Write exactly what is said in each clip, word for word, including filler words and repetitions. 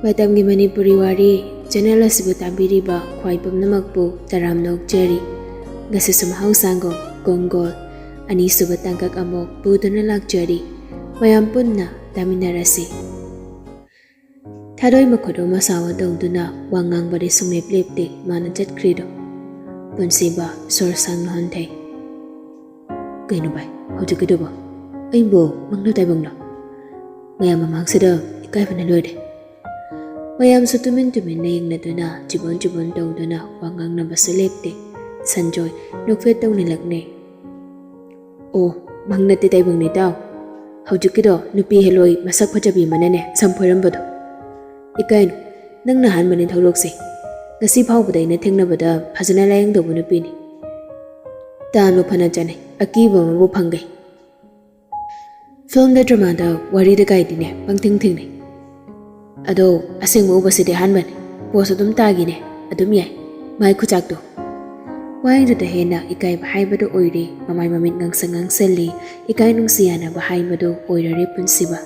ꯃꯇꯝꯒꯤ ꯃꯅꯤꯄꯨꯔꯤ ꯋꯥꯔꯤ ꯆꯦꯅꯦꯜ ꯑꯁꯤꯕꯨ ꯇꯥꯕꯤꯔꯤꯕ ꯈ꯭ꯋꯥꯏ ꯄꯨꯝꯅꯃꯛꯄꯨ ꯇꯔꯥꯝꯅ ꯑꯣꯛꯆꯔꯤ꯫ ꯉꯁꯤꯁꯨ ꯃꯍꯧꯁꯥꯒꯨꯝ ꯀꯣꯡꯒꯣꯜ ꯑꯅꯤꯁꯨꯕ ꯇꯥꯡꯀꯛ ꯑꯃꯨꯛ ꯄꯨꯗꯨꯅ ꯂꯥꯛꯆꯔꯤ꯫ ꯃꯌꯥꯝ ꯄꯨꯟꯅ ꯇꯥꯃꯤꯟꯅꯔꯁꯤ꯫ ꯊꯥꯗꯣꯏ ꯃꯈꯨꯠ ꯑꯃ ꯁꯥꯋ ꯇꯧꯗꯨꯅ ꯋꯥ ꯉꯥꯡꯕꯗꯤ ꯁꯨꯡꯂꯦꯞ ꯂꯦꯞꯇꯦ ꯃꯥꯅ ꯆꯠꯈ꯭ꯔꯤꯗꯣ꯫ ꯄꯨꯟꯁꯤꯕ ꯁꯣꯔ ꯁꯥꯡꯅ ꯍꯣꯟꯊꯩ꯫ "ꯀꯩꯅꯣ ꯚꯥꯏ, ꯍꯧꯖꯤꯛꯀꯤꯗꯨꯕꯣ? ꯑꯩꯕꯨ ꯃꯪꯂꯣ ꯇꯥꯏꯕꯪꯂꯣ? ꯃꯌꯥꯝ ꯃꯃꯥꯡꯁꯤꯗ ꯏꯀꯥꯏꯕꯅ ꯂꯣꯏꯔꯦ꯫" ꯃꯌꯥꯝꯁꯨ ꯇꯨꯃꯤꯟ ꯇꯨꯃꯤꯟꯅ ꯌꯦꯡꯅꯗꯨꯅ ꯆꯤꯕꯣꯟ ꯆꯤꯕꯣꯟ ꯇꯧꯗꯨꯅ ꯋꯥ ꯉꯥꯡꯅꯕꯁꯨ ꯂꯦꯞꯇꯦ꯫ ꯁꯟꯖꯣꯏ ꯅꯣꯛꯐꯦꯠ ꯇꯧꯅ ꯂꯛꯅꯩ꯫ "ꯑꯣ, ꯃꯪ ꯅꯠꯇꯦ ꯇꯥꯏꯕꯪꯅꯤ ꯏꯇꯥꯎ꯫ ꯍꯧꯖꯤꯛꯀꯤꯗꯣ ꯅꯨꯄꯤ ꯍꯦꯂꯣꯏ ꯃꯁꯛ ꯐꯖꯕꯤ ꯑꯃꯅꯅꯦ ꯁꯝ ꯐꯣꯏꯔꯝꯕꯗꯣ꯫ ꯏꯀꯥꯏꯅꯨ, ꯅꯪꯅ ꯑꯍꯥꯟꯕꯅꯤ ꯊꯧꯗꯣꯛꯁꯦ꯫ ꯉꯁꯤ ꯐꯥꯎꯕꯗ ꯑꯩꯅ ꯊꯦꯡꯅꯕꯗ ꯐꯖꯅ ꯂꯥꯌꯦꯡ ꯇꯧꯕ ꯅꯨꯄꯤꯅꯤ꯫ ꯇꯥꯟꯕꯨ ꯐꯅ ꯆꯥꯅꯩ, ꯑꯀꯤꯕ ꯑꯃꯕꯨ ꯐꯪꯒꯩ꯫ ꯐꯤꯜꯝꯗ ꯗ꯭ꯔꯃꯥꯗ ꯋꯥꯔꯤꯗ ꯀꯥꯏꯗꯤꯅꯦ ꯄꯪꯊꯦꯡ ꯊꯦꯡꯅꯩ꯫ ꯑꯗꯣ ꯑꯁꯦꯡꯕ ꯎꯕꯁꯤꯗꯤ ꯑꯍꯥꯟꯕꯅꯤ꯫ ꯄꯣꯁ ꯑꯗꯨꯝ ꯇꯥꯒꯤꯅꯦ, ꯑꯗꯨꯝ ꯌꯥꯏ꯫ ꯃꯥꯏ ꯈꯨꯆꯥꯛꯇꯣ꯫" ꯋꯥꯍꯩꯗꯨꯗ ꯍꯦꯟꯅ ꯏꯀꯥꯏꯕ ꯍꯥꯏꯕꯗꯨ ꯑꯣꯏꯔꯦ꯫ ꯃꯃꯥꯏ ꯃꯃꯤꯠ ꯉꯥꯡꯁꯪ ꯉꯥꯡꯁꯜꯂꯤ꯫ ꯏꯀꯥꯏ ꯅꯨꯡꯁꯤ ꯌꯥꯅꯕ ꯍꯥꯏꯕꯗꯨ ꯑꯣꯏꯔꯔꯦ ꯄꯨꯟꯁꯤꯕ꯫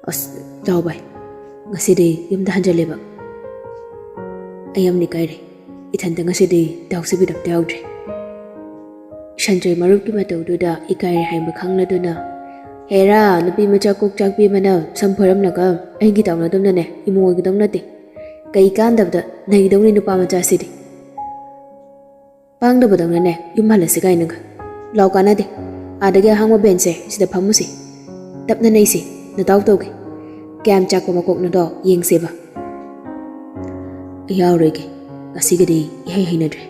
"ꯑꯁ, ꯏꯇꯥꯎ ꯚꯥꯏ, ꯉꯁꯤꯗꯤ ꯌꯨꯝꯗ ꯍꯟꯖꯜꯂꯦꯕ꯫ ꯑꯩ ꯌꯥꯝ ꯏꯀꯥꯏꯔꯦ꯫ ꯏꯊꯟꯇ ꯉꯁꯤꯗꯤ ꯏꯇꯥꯎ ꯁꯤꯕꯤꯔꯛꯇ ꯌꯥꯎꯗ꯭ꯔꯦ꯫" ꯁꯟꯖꯣꯏ ꯃꯔꯨꯞꯀꯤ ꯃꯇꯧꯗꯨꯗ ꯏꯀꯥꯏꯔꯦ ꯍꯥꯏꯕ ꯈꯪꯂꯗꯨꯅ, "ꯍꯦꯔꯥ, ꯅꯨꯄꯤ ꯃꯆꯥ ꯀꯣꯛ ꯆꯥꯛꯄꯤ ꯑꯃꯅ ꯁꯝ ꯐꯣꯏꯔꯝꯂꯒ ꯑꯩꯒꯤ ꯇꯥꯎꯅꯗꯧꯅꯅꯦ ꯏꯃꯣ ꯑꯣꯏꯒꯗꯧ ꯅꯠꯇꯦ꯫ ꯀꯩ ꯀꯥꯟꯗꯕꯗ ꯅꯩꯗꯧꯅꯤ ꯅꯨꯄꯥ ꯃꯆꯥꯁꯤꯗꯤ꯫ ꯄꯥꯡꯗꯕꯗꯧꯅꯅꯦ ꯌꯨꯝ ꯍꯜꯂꯁꯤ ꯀꯥꯏꯅꯒ꯫ ꯂꯥꯎ, ꯀꯥꯟꯅꯗꯦ꯫ ꯑꯥꯗꯒꯤ ꯑꯍꯥꯡꯕ ꯕꯦꯟꯁꯁꯦ ꯁꯤꯗ ꯐꯝꯃꯨꯁꯤ꯫ ꯇꯞꯅ ꯅꯩꯁꯤ, ꯅꯇꯥꯎ ꯇꯧꯒꯦ꯫ ꯀꯌꯥꯝ ꯆꯥꯛꯄ ꯃꯀꯣꯛꯅꯣꯗꯣ ꯌꯦꯡꯁꯦꯕ꯫" "ꯑꯩ ꯌꯥꯎꯔꯣꯏꯒꯦ꯫ ꯉꯁꯤꯒꯤꯗꯤ ꯏꯍꯩ ꯍꯩꯅꯗ꯭ꯔꯦ꯫"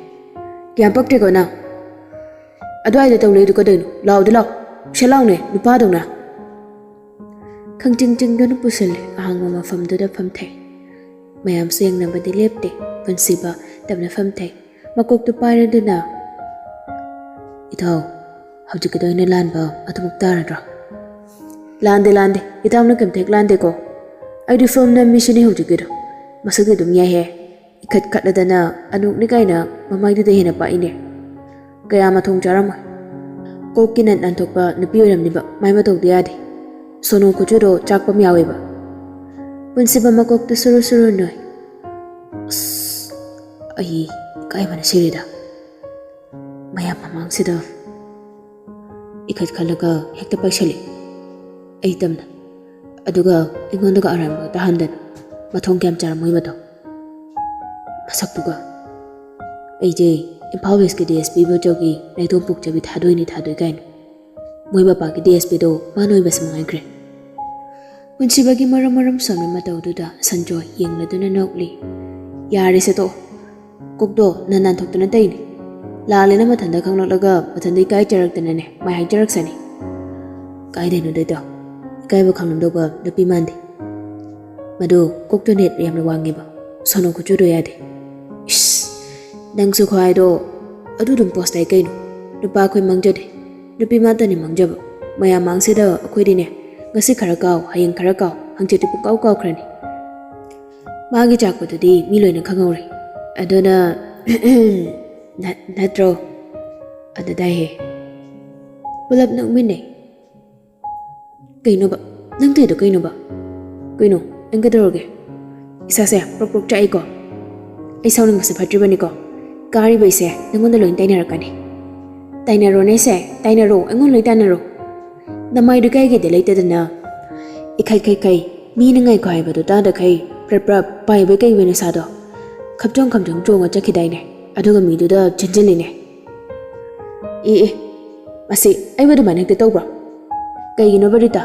"ꯀꯌꯥꯝ ꯄꯛꯇ꯭ꯔꯦꯀꯣ ꯅꯪ? ꯑꯗꯨꯋꯥꯏꯗ ꯇꯧ ꯂꯩꯗꯨ ꯀꯩꯗꯧꯅꯣ? ꯂꯥꯎꯗ ꯂꯥꯎ꯫ ꯁꯠ ꯂꯥꯎꯅꯦ, ꯅꯨꯄꯥꯗꯧꯅ꯫" ꯈꯪꯆꯤꯡ ꯆꯤꯡꯗꯨꯅ ꯄꯨꯁꯜꯂꯦ꯫ ꯑꯍꯥꯡꯕ ꯃꯐꯝꯗꯨꯗ ꯐꯝꯊꯩ꯫ ꯃꯌꯥꯝꯁꯨ ꯌꯦꯡꯅꯕꯗꯤ ꯂꯦꯞꯇꯦ꯫ ꯄꯨꯟꯁꯤꯕ ꯇꯞꯅ ꯐꯝꯊꯩ꯫ ꯃꯀꯣꯛꯇꯨ ꯄꯥꯏꯔꯗꯨꯅ, "ꯏꯇꯥꯎ, ꯍꯧꯖꯤꯛꯀꯤꯗꯣ ꯑꯩꯅ ꯂꯥꯟꯕ ꯑꯗꯨꯃꯛ ꯇꯥꯔꯗ꯭ꯔꯣ?" "ꯂꯥꯟꯗꯦ, ꯂꯥꯟꯗꯦ꯫ ꯏꯇꯥꯎꯅ ꯀꯩꯝꯇ ꯍꯦꯛ ꯂꯥꯟꯗꯦꯀꯣ꯫ ꯑꯩꯗꯤ ꯐꯤꯜꯝ ꯅꯝꯃꯤꯁꯤꯅꯤ ꯍꯧꯖꯤꯛꯀꯤꯗꯣ꯫ ꯃꯁꯛꯇꯤ ꯑꯗꯨꯝ ꯌꯥꯏꯍꯦ꯫ ꯏꯈꯠ ꯈꯠꯂꯗꯅ ꯑꯅꯣꯛꯅꯤ ꯀꯥꯏꯅ ꯃꯃꯥꯏꯗꯨꯗ ꯍꯦꯟꯅ ꯄꯥꯛꯏꯅꯦ꯫ ꯀꯌꯥ ꯃꯊꯣꯡ ꯆꯥꯔꯝꯃꯣꯏ꯫ ꯀꯣꯛꯀꯤ ꯅꯠ ꯅꯥꯟꯊꯣꯛꯄ ꯅꯨꯄꯤ ꯑꯣꯏꯔꯝꯅꯤꯕ꯫ ꯃꯥꯏ ꯃꯇꯧꯗꯣ ꯌꯥꯗꯦ꯫ ꯁꯣꯅꯣ ꯈꯨꯠꯆꯨꯗꯣ ꯆꯥꯛꯄ ꯑꯃ ꯌꯥꯎꯋꯦꯕ꯫" ꯄꯨꯟꯁꯤꯕ ꯃꯀꯣꯛꯇ ꯁꯨꯔꯨ ꯁꯨꯔꯨ ꯅꯣꯏ꯫ ꯑꯁ, ꯑꯩ ꯏꯀꯥꯏꯕꯅ ꯁꯤꯔꯦꯗ꯫ ꯃꯌꯥꯝ ꯃꯃꯥꯡꯁꯤꯗ ꯏꯈꯠ ꯈꯜꯂꯒ ꯍꯦꯛꯇ ꯄꯥꯏꯁꯜꯂꯤ꯫ ꯑꯩ ꯇꯝꯅ꯫ ꯑꯗꯨꯒ ꯑꯩꯉꯣꯟꯗꯒ ꯑꯔꯥꯟꯕ ꯇꯥꯍꯟꯗꯅ꯫ ꯃꯊꯣꯡ ꯀꯌꯥꯝ ꯆꯥꯔꯝꯃꯣꯏꯕꯗꯣ꯫ ꯃꯁꯛꯇꯨꯒ꯫ ꯑꯩꯁꯦ ꯏꯝꯐꯥꯜ ꯋꯦꯁꯀꯤ ꯗꯤ ꯑꯦꯁ ꯄꯤ ꯕꯣꯆꯧꯒꯤ ꯅꯥꯏꯇꯣꯝ ꯄꯣꯛꯆꯕꯤ ꯊꯥꯗꯣꯏꯅꯤ ꯊꯥꯗꯣꯏ ꯀꯥꯏꯅ꯫ ꯃꯣꯏ ꯃꯄꯥꯒꯤ ꯗꯤ ꯑꯦꯁ ꯄꯤꯗꯣ ꯃꯥꯅ ꯑꯣꯏꯕꯁꯦ ꯃꯉꯥꯏꯈ꯭ꯔꯦ꯫ ꯄꯨꯟꯁꯤꯕꯒꯤ ꯃꯔꯝ ꯃꯔꯝ ꯁꯣꯟꯕ ꯃꯇꯧꯗꯨꯗ ꯁꯟꯖꯣꯏ ꯌꯦꯡꯂꯗꯨꯅ ꯅꯣꯛꯂꯤ꯫ ꯌꯥꯔꯦꯁꯦ ꯇꯣꯛꯑꯣ꯫ ꯀꯣꯛꯇꯣ ꯅꯟ ꯅꯥꯟꯊꯣꯛꯇꯅ ꯇꯩꯅꯤ꯫ ꯂꯥꯜꯂꯦꯅ ꯃꯊꯟꯇ ꯈꯪꯂꯛꯂꯒ ꯃꯊꯟꯇ ꯏꯀꯥꯏꯖꯔꯛꯇꯅꯅꯦ ꯃꯥꯏ ꯍꯥꯏꯖꯔꯛꯁꯅꯤ꯫ ꯀꯥꯏꯗꯩꯅꯣꯗꯩꯗꯣ꯫ ꯏꯀꯥꯏꯕ ꯈꯪꯂꯝꯗꯧꯕ ꯅꯨꯄꯤ ꯃꯥꯟꯗꯦ꯫ ꯃꯗꯨ ꯀꯣꯛꯇꯣ ꯅꯦꯠ ꯌꯥꯝꯅ ꯋꯥꯡꯉꯦꯕ꯫ ꯁꯣꯅꯣ ꯈꯨꯆꯨꯗꯣ ꯌꯥꯗꯦ꯫ ꯏꯁ! ꯅꯪꯁꯨ ꯈ꯭ꯋꯥꯏꯗꯣ ꯑꯗꯨ ꯑꯗꯨꯝ ꯄꯣꯁ ꯇꯥꯏ ꯀꯩꯅꯣ? ꯅꯨꯄꯥ ꯑꯩꯈꯣꯏ ꯃꯥꯡꯖꯗꯦ꯫ ꯅꯨꯄꯤ ꯃꯥꯇꯅꯤ ꯃꯥꯡꯖꯕ꯫ ꯃꯌꯥꯝ ꯃꯥꯡꯁꯤꯗ ꯑꯩꯈꯣꯏꯗꯤꯅꯦ, ꯉꯁꯤ ꯈꯔ ꯀꯥꯎ, ꯍꯌꯦꯡ ꯈꯔ ꯀꯥꯎ, ꯍꯪꯆꯤꯠꯇꯤ ꯄꯨꯡꯀꯥꯎ ꯀꯥꯎꯈ꯭ꯔꯅꯤ꯫ ꯃꯥꯒꯤ ꯆꯥꯛꯄꯗꯨꯗꯤ ꯃꯤ ꯂꯣꯏꯅ ꯈꯪꯍꯧꯔꯦ꯫ ꯑꯗꯨꯅ, ꯅꯠ-, ꯅꯠꯇ꯭ꯔꯣ? ꯑꯗꯨꯗꯥꯏꯍꯦ꯫ ꯄꯨꯂꯞ ꯅꯣꯛꯃꯤꯟꯅꯩ꯫ ꯀꯩꯅꯣꯕ? ꯅꯪ ꯇꯧꯔꯤꯗꯣ ꯀꯩꯅꯣꯕ? ꯀꯩꯅꯣ? ꯅꯪ ꯀꯩꯗꯧꯔꯒꯦ? ꯏꯁꯥꯁꯦ ꯄ꯭ꯔꯣꯛ ꯄ꯭ꯔꯣꯛ ꯆꯥꯛꯏꯀꯣ? ꯑꯩ ꯁꯥꯎꯅꯤꯡꯕꯁꯦ ꯐꯠꯇ꯭ꯔꯤꯕꯅꯤꯀꯣ? ꯀꯥꯔꯤꯕ ꯑꯩꯁꯦ ꯅꯪꯉꯣꯟꯗ ꯂꯣꯏ ꯇꯥꯏꯅꯔꯛꯀꯅꯤ꯫ ꯇꯥꯏꯅꯔꯣꯅꯦꯁꯦ, ꯇꯥꯏꯅꯔꯣ, ꯑꯩꯉꯣꯟꯗ ꯂꯣꯏ ꯇꯥꯏꯅꯔꯣ꯫ ꯅꯃꯥꯏꯗꯨ ꯀꯥꯏꯒꯦꯗ ꯂꯩꯇꯗꯅ? ꯏꯈꯩ ꯈꯩ ꯈꯩ, ꯃꯤꯅ ꯉꯥꯏꯈꯣ ꯍꯥꯏꯕꯗꯨ ꯇꯥꯗꯈꯩ, ꯄ꯭ꯔꯞ ꯄ꯭ꯔꯞ ꯄꯥꯏꯕꯩ ꯀꯩꯕꯩ ꯅꯁꯥꯗꯣ? ꯈꯞꯆꯣꯡ ꯈꯝꯆꯣꯡ ꯆꯣꯡꯉ ꯆꯠꯈꯤꯗꯥꯏꯅꯦ? ꯑꯗꯨꯒ ꯃꯤꯗꯨꯗ ꯆꯦꯟꯁꯤꯜꯂꯤꯅꯦ꯫ ꯑꯦ ꯑꯦ, ꯃꯁꯤ ꯑꯩꯕꯨ ꯑꯗꯨꯃꯥꯏꯅ ꯍꯦꯛꯇ ꯇꯧꯕ꯭ꯔꯣ? ꯀꯩꯒꯤꯅꯣꯕ ꯔꯤꯇꯥ?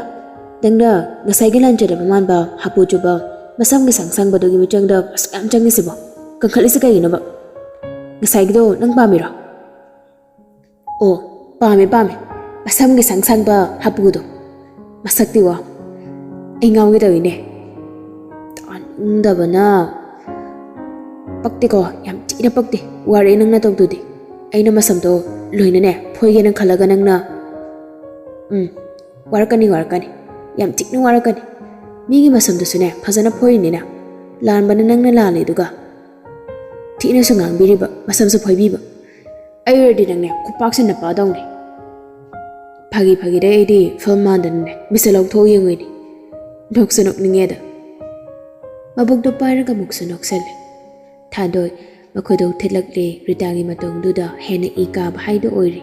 ꯅꯪꯅ ꯉꯁꯥꯏꯒꯤ ꯂꯥꯟꯖꯦꯜꯂꯕ ꯃꯥꯟꯕ ꯍꯥꯄꯨ ꯆꯨꯕ ꯃꯁꯝꯒꯤ ꯁꯪ ꯁꯪꯕꯗꯨꯒꯤ ꯃꯤꯆꯪꯗ ꯑꯁꯨꯛ ꯌꯥꯝ ꯆꯪꯉꯤꯁꯤꯕꯣ? ꯀꯟꯈꯠꯂꯤꯁꯤ ꯀꯩꯒꯤꯅꯣꯕ? ꯉꯁꯥꯏꯒꯤꯗꯣ ꯅꯪ ꯄꯥꯝꯃꯤꯔꯣ? ꯑꯣ, ꯄꯥꯝꯃꯦ, ꯄꯥꯝꯃꯦ꯫ ꯃꯁꯝꯒꯤ ꯁꯪ ꯁꯪꯕ ꯍꯥꯄꯨꯗꯣ꯫ ꯃꯁꯛꯇꯤ ꯋꯥ꯫ ꯑꯩ ꯉꯥꯎꯒꯦ ꯇꯧꯋꯤꯅꯦ꯫ ꯇꯥꯅꯤꯡꯗꯕꯅ꯫ ꯄꯛꯇꯦꯀꯣ, ꯌꯥꯝ ꯊꯤꯅ ꯄꯛꯇꯦ꯫ ꯋꯥꯔꯦ ꯅꯪꯅ ꯇꯧꯗꯨꯗꯤ꯫ ꯑꯩꯅ ꯃꯁꯝꯗꯣ ꯂꯣꯏꯅꯅꯦ ꯐꯣꯏꯒꯦꯅ ꯈꯜꯂꯒ ꯅꯪꯅ꯫ ꯎꯝ, ꯋꯥꯔꯛꯀꯅꯤ, ꯋꯥꯔꯛꯀꯅꯤ꯫ ꯌꯥꯝ ꯊꯤꯅ ꯋꯥꯔꯛꯀꯅꯤ꯫ ꯃꯤꯒꯤ ꯃꯁꯝꯗꯨꯁꯨꯅꯦ ꯐꯖꯅ ꯐꯣꯏꯔꯤꯅꯤꯅ꯫ ꯂꯥꯟꯕꯅ ꯅꯪꯅ ꯂꯥꯜꯂꯦ ꯑꯗꯨꯒ꯫ ꯊꯤꯅꯁꯨ ꯉꯥꯡꯕꯤꯔꯤꯕ, ꯃꯁꯝꯁꯨ ꯐꯣꯏꯕꯤꯕ꯫ ꯑꯩ ꯑꯣꯏꯔꯗꯤ ꯅꯪꯅꯦ ꯈꯨꯄꯥꯛꯁꯦ ꯅꯄꯥꯗꯧꯅꯦ꯫ ꯐꯥꯒꯤ ꯐꯥꯒꯤꯗꯩ ꯑꯩꯗꯤ ꯐꯤꯂꯝ ꯃꯥꯟꯗꯅꯅꯦ ꯃꯤꯠꯁꯦ ꯂꯧꯊꯣꯛ ꯌꯦꯡꯉꯨꯏꯅꯤ꯫ ꯅꯣꯛꯁꯨ ꯅꯣꯛꯅꯤꯡꯉꯦꯗ꯫ ꯃꯕꯨꯛꯇꯣ ꯄꯥꯏꯔꯒ ꯑꯃꯨꯛꯁꯨ ꯅꯣꯛꯁꯜꯂꯦ꯫ ꯊꯥꯗꯣꯏ ꯃꯈꯣꯏꯗꯣ ꯊꯤꯠꯂꯛꯂꯦ꯫ ꯔꯤꯇꯥꯒꯤ ꯃꯇꯣꯡꯗꯨꯗ ꯍꯦꯟꯅ ꯏ ꯀꯥꯕ ꯍꯥꯏꯗꯣ ꯑꯣꯏꯔꯦ꯫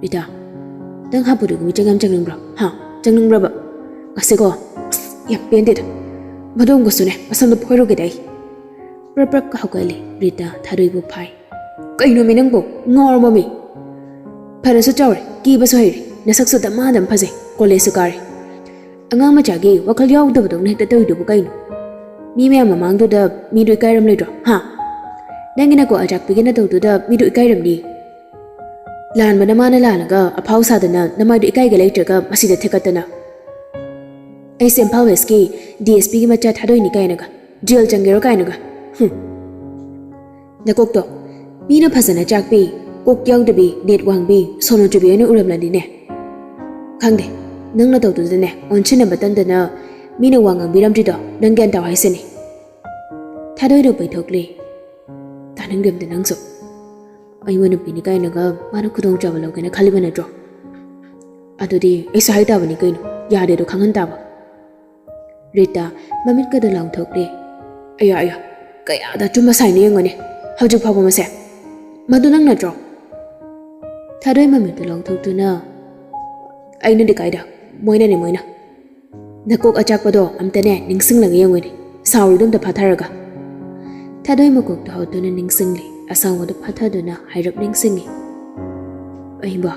"ꯔꯤꯇꯥ, ꯅꯪ ꯍꯥꯞꯄꯨꯗꯨꯒꯤ ꯃꯤꯆꯪ ꯌꯥꯝ ꯆꯪꯅꯤꯡꯕ꯭ꯔꯣ? ꯍꯥ? ꯆꯪꯅꯤꯡꯕ꯭ꯔꯕ? ꯑꯁꯤꯀꯣ, ꯑꯁ, ꯌꯥꯝ ꯄꯦꯟꯗꯦꯗ꯫ ꯃꯗꯣꯝꯒꯁꯨꯅꯦ, ꯃꯁꯝꯗꯣ ꯐꯣꯏꯔꯨꯒꯦꯗ ꯑꯩ꯫" ꯄ꯭ꯔꯞ ꯄ꯭ꯔꯞꯀ ꯍꯧꯒꯠꯂꯦ꯫ ꯔꯤꯇꯥ ꯊꯥꯗꯣꯏꯕꯨ ꯐꯥꯏ꯫ "ꯀꯩꯅꯣꯃꯤ ꯅꯪꯕꯨ? ꯉꯥꯎꯔꯕꯃꯤ? ꯐꯅꯁꯨ ꯆꯥꯎꯔꯦ, ꯀꯦꯕꯁꯨ ꯍꯩꯔꯦ, ꯅꯁꯛꯁꯨ ꯗꯃꯥꯗꯝ ꯐꯖꯩ, ꯀꯣꯂꯦꯖꯁꯨ ꯀꯥꯔꯦ꯫ ꯑꯉꯥꯡ ꯃꯆꯥꯒꯤ ꯋꯥꯈꯜ ꯌꯥꯎꯗꯕꯗꯧꯅ ꯍꯦꯛꯇ ꯇꯧꯔꯤꯗꯨꯕꯨ ꯀꯩꯅꯣ? ꯃꯤ ꯃꯌꯥꯝ ꯃꯃꯥꯡꯗꯨꯗ ꯃꯤꯗꯣ ꯏꯀꯥꯏꯔꯝꯂꯣꯏꯗ꯭ꯔꯣ? ꯍꯥ? ꯅꯪꯒꯤ ꯅꯀꯣꯛ ꯑꯆꯥꯛꯄꯤꯒꯤ ꯅꯇꯧꯗꯨꯗ ꯃꯤꯗꯣ ꯏꯀꯥꯏꯔꯝꯅꯤ꯫ ꯂꯥꯟꯕꯅ ꯃꯥꯅ ꯂꯥꯜꯂꯒ ꯑꯐꯥꯎ ꯁꯥꯗꯅ ꯅꯃꯥꯏꯗꯣ ꯏꯀꯥꯏꯒ ꯂꯩꯇ꯭ꯔꯒ ꯃꯁꯤꯗ ꯊꯦꯛꯀꯠꯇꯅ꯫ ꯑꯩꯁꯦ ꯏꯝꯐꯥꯜ ꯋꯦꯁꯀꯤ ꯗꯤ ꯑꯦꯁ ꯄꯤꯒꯤ ꯃꯆꯥ ꯊꯥꯗꯣꯏꯅꯤ ꯀꯥꯏꯅꯒ, ꯖꯦꯜ ꯆꯪꯒꯦꯔꯣ ꯀꯥꯏꯅꯒ꯫ ꯍꯨꯝ꯫ ꯅꯀꯣꯛꯇꯣ ꯃꯤꯅ ꯐꯖꯅ ꯆꯥꯛꯄꯤ, ꯀꯣꯛ ꯌꯥꯎꯗꯕꯤ, ꯅꯦꯠ ꯋꯥꯡꯕꯤ, ꯁꯣꯅꯣ ꯆꯨꯕꯤ ꯑꯣꯏꯅ ꯎꯔꯝꯂꯅꯤꯅꯦ꯫ ꯈꯪꯗꯦ, ꯅꯪ ꯅꯇꯧꯗꯨꯗꯅꯦ ꯑꯣꯟꯁꯤꯟꯅꯕ ꯇꯟꯗꯅ ꯃꯤꯅ ꯋꯥ ꯉꯥꯡꯕꯤꯔꯝꯗ꯭ꯔꯤꯗꯣ ꯅꯪ ꯒ꯭ꯌꯥꯟ ꯇꯥꯎ ꯍꯥꯏꯁꯤꯅꯤ꯫" ꯊꯥꯗꯣꯏꯗꯣ ꯄꯩꯊꯣꯛꯂꯦ꯫ "ꯇꯥꯅꯤꯡꯗꯦ ꯑꯝꯇ ꯅꯪꯁꯨ꯫ ꯑꯩꯕꯨ ꯅꯨꯄꯤꯅꯤ ꯀꯥꯏꯅꯒ ꯃꯥꯅ ꯈꯨꯗꯣꯡꯆꯥꯕ ꯂꯧꯒꯦꯅ ꯈꯜꯂꯤꯕ ꯅꯠꯇ꯭ꯔꯣ? ꯑꯗꯨꯗꯤ ꯑꯩꯁꯨ ꯍꯥꯏꯇꯥꯕꯅꯤ ꯀꯩꯅꯣ, ꯌꯥꯗꯦꯗꯣ ꯈꯪꯍꯟ ꯇꯥꯕ꯫" ꯔꯤꯇꯥ ꯃꯃꯤꯠꯀꯗꯣ ꯂꯥꯎꯊꯣꯛꯂꯦ꯫ "ꯑꯌꯥ, ꯑꯌꯥ, ꯀꯌꯥꯗ ꯑꯆꯨꯝꯕ ꯁꯥꯏꯅꯣ ꯌꯦꯡꯉꯨꯅꯦ, ꯍꯧꯖꯤꯛ ꯐꯥꯎꯕ ꯃꯁꯦ꯫ ꯃꯗꯨ ꯅꯪ ꯅꯠꯇ꯭ꯔꯣ?" ꯊꯥꯗꯣꯏ ꯃꯃꯤꯠꯇꯨ ꯂꯥꯎꯊꯣꯛꯇꯨꯅ, "ꯑꯩꯅꯗꯤ ꯀꯥꯏꯗ? ꯃꯣꯏꯅꯅꯦ, ꯃꯣꯏꯅ꯫ ꯅꯀꯣꯛ ꯑꯆꯥꯛꯄꯗꯣ ꯑꯝꯇꯅꯦ ꯅꯤꯡꯁꯤꯡꯂꯒ ꯌꯦꯡꯉꯨꯅꯦ, ꯁꯥꯎꯔꯤꯗꯣ ꯑꯝꯇ ꯐꯥꯊꯔꯒ꯫" ꯊꯥꯗꯣꯏ ꯃꯀꯣꯛꯇꯣ ꯍꯧꯗꯨꯅ ꯅꯤꯡꯁꯤꯡꯂꯦ, ꯑꯁꯥꯎꯕꯗꯣ ꯐꯥꯊꯗꯨꯅ ꯍꯥꯏꯔꯞ ꯅꯤꯡꯁꯤꯡꯉꯦ꯫ ꯑꯩꯕꯣ꯫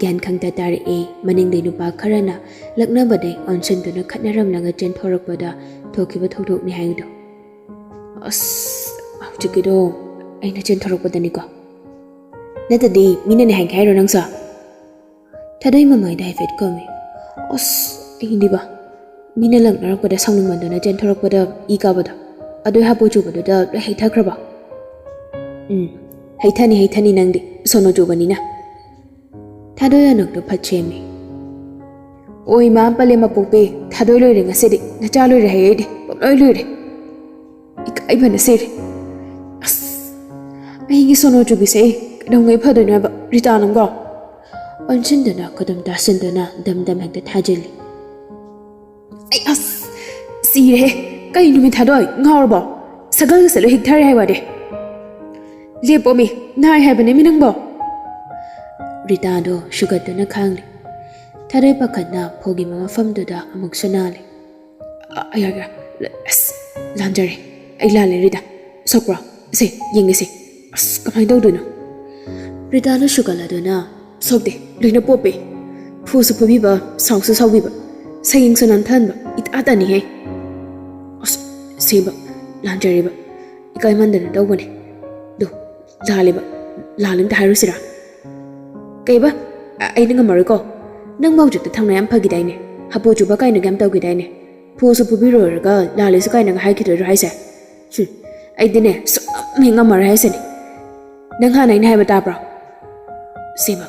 ꯒ꯭ꯌꯥꯟ ꯈꯪꯇ ꯇꯥꯔꯛꯑꯦ, ꯃꯅꯤꯡꯗꯩ ꯅꯨꯄꯥ ꯈꯔꯅ ꯂꯛꯅꯕꯗꯩ ꯑꯣꯟꯁꯤꯟꯗꯨꯅ ꯈꯠꯅꯔꯝꯂꯒ ꯆꯦꯟꯊꯣꯔꯛꯄꯗ ꯊꯣꯛꯈꯤꯕ ꯊꯧꯗꯣꯛꯅꯤ ꯍꯥꯏꯗꯣ꯫ ꯑꯁ, ꯍꯧꯖꯤꯛꯀꯤꯗꯣ ꯑꯩꯅ ꯆꯦꯟꯊꯣꯔꯛꯄꯗꯅꯤꯀꯣ? ꯅꯠꯇꯗꯤ ꯃꯤꯅꯅꯦ ꯍꯥꯏꯒꯦ ꯍꯥꯏꯔꯣ ꯅꯪꯁꯨ? ꯊꯥꯗꯣꯏ ꯃꯃꯥꯏꯗ ꯍꯥꯏꯐꯦꯠ ꯀꯨꯝꯃꯤ꯫ ꯑꯁ, ꯑꯩꯗꯤꯕ, ꯃꯤꯅ ꯂꯛꯅꯔꯛꯄꯗ ꯁꯥꯎꯅꯤꯡꯃꯟꯗꯨꯅ ꯆꯦꯟꯊꯣꯔꯛꯄꯗ ꯏ ꯀꯥꯕꯗꯣ, ꯑꯗꯨꯏ ꯍꯥꯄꯨ ꯆꯨꯕꯗꯨꯗ ꯂꯣꯏ ꯍꯩꯊꯈ꯭ꯔꯕ? ꯎꯝ, ꯍꯩꯊꯅꯤ, ꯍꯩꯊꯅꯤ ꯅꯪꯗꯤ, ꯁꯣꯅꯣ ꯆꯨꯕꯅꯤꯅ꯫ ꯊꯥꯗꯣꯏ ꯑꯅꯣꯛꯇꯣ ꯐꯠ ꯁꯦꯝꯃꯤ꯫ ꯑꯣꯏ ꯃꯥ ꯄꯂꯦꯝ ꯃꯄꯣꯛꯄꯤ, ꯊꯥꯗꯣꯏ ꯂꯣꯏꯔꯦ ꯉꯁꯤꯗꯤ, ꯅꯆꯥ ꯂꯣꯏꯔꯦ ꯍꯥꯏ ꯑꯩꯗꯤ, ꯄꯨꯝꯂꯣꯏ ꯂꯣꯏꯔꯦ꯫ ꯏꯀꯥꯏꯕꯅ ꯁꯤꯔꯦ꯫ ꯑꯁ, ꯑꯩꯒꯤ ꯁꯣꯅꯣ ꯆꯨꯕꯤꯁꯦ ꯑꯩ ꯀꯩꯗꯧꯉꯩ ꯐꯗꯣꯏꯅꯣ ꯍꯥꯏꯕ, ꯔꯤꯇꯥ ꯅꯪꯕꯣ? ꯑꯣꯟꯁꯤꯟꯗꯨꯅ ꯈꯨꯗꯨꯝ ꯇꯥꯁꯤꯟꯗꯨꯅ ꯗꯝ ꯗꯝ ꯍꯦꯛꯇ ꯊꯥꯖꯤꯜꯂꯤ꯫ ꯑꯩ ꯑꯁ, ꯑꯁ, ꯁꯤꯔꯦꯍꯦ! ꯀꯩ ꯅꯨꯃꯤꯠ ꯊꯥꯗꯣꯏ? ꯉꯥꯎꯔꯕꯣ? ꯁꯒꯜꯒꯁꯦ ꯂꯣꯏ ꯍꯤꯛꯊꯔꯦ ꯍꯥꯏ ꯋꯥꯅꯦ꯫ ꯂꯦꯞꯄꯣꯃꯤ, ꯅꯥꯏ ꯍꯥꯏꯕꯅꯦꯃꯤ ꯅꯪꯕꯣ꯫ ꯔꯤꯇꯥꯗꯣ ꯁꯨꯒꯠꯇꯨꯅ ꯈꯥꯡꯂꯤ꯫ ꯊꯥꯗꯣꯏ ꯄꯥꯈꯠꯅ ꯐꯨꯈꯤꯕ ꯃꯐꯝꯗꯨꯗ ꯑꯃꯨꯛꯁꯨ ꯅꯥꯜꯂꯤ꯫ ꯑ, ꯑꯌꯥ, ꯑꯌꯥ, ꯑꯁ, ꯂꯥꯟꯖꯔꯦ꯫ ꯑꯩ ꯂꯥꯜꯂꯦ ꯔꯤꯇꯥ꯫ ꯁꯣꯛꯄ꯭ꯔꯣ? ꯁꯦ, ꯌꯦꯡꯒꯦꯁꯦ꯫ ꯑꯁ, ꯀꯃꯥꯏꯅ ꯇꯧꯗꯣꯏꯅꯣ? ꯔꯤꯇꯥꯅ ꯁꯨꯒꯠꯂꯗꯨꯅ, ꯁꯣꯛꯇꯦ, ꯂꯣꯏꯅ ꯄꯣꯞꯄꯦ꯫ ꯐꯨꯁꯨ ꯐꯨꯕꯤꯕ, ꯁꯥꯎꯁꯨ ꯁꯥꯎꯕꯤꯕ, ꯁꯌꯦꯡꯁꯨ ꯅꯥꯟꯊꯍꯟꯕ, ꯏꯇꯥ ꯇꯥꯅꯤꯍꯦ꯫ ꯑꯁ, ꯁꯦꯝꯕ, ꯂꯥꯟꯖꯔꯦꯕ꯫ ꯏꯀꯥꯏꯃꯟꯗꯅ ꯇꯧꯕꯅꯦ꯫ ꯑꯗꯣ, ꯂꯥꯜꯂꯦꯕ, ꯂꯥꯜꯂꯦ ꯑꯝꯇ ꯍꯥꯏꯔꯨꯁꯤꯔꯥ? ꯀꯩꯕ? ꯑ-, ꯑꯩꯅ ꯉꯝꯃꯔꯣꯏꯀꯣ꯫ ꯅꯪ ꯍꯧꯖꯤꯛꯇ ꯊꯧꯅꯥ ꯌꯥꯝ ꯐꯈꯤꯗꯥꯏꯅꯦ? ꯍꯥꯄꯨ ꯆꯨꯕ ꯀꯥꯏꯅꯒ ꯌꯥꯝ ꯇꯧꯈꯤꯗꯥꯏꯅꯦ? ꯐꯨꯁꯨ ꯐꯨꯕꯤꯔꯣꯏꯔꯒ ꯂꯥꯜꯂꯦꯁꯨ ꯀꯥꯏꯅꯒ ꯍꯥꯏꯈꯤꯗꯣꯏꯔꯣ ꯍꯥꯏꯁꯦ? ꯍꯨꯝ, ꯑꯩꯗꯤꯅꯦ, ꯁꯨꯛꯉꯝ ꯍꯦꯛ ꯉꯝꯃꯔꯣꯏ ꯍꯥꯏꯁꯤꯅꯦ꯫ ꯅꯪ ꯍꯥꯟꯅ ꯑꯩꯅ ꯍꯥꯏꯕ ꯇꯥꯕ꯭ꯔꯣ? ꯁꯦꯝꯕ,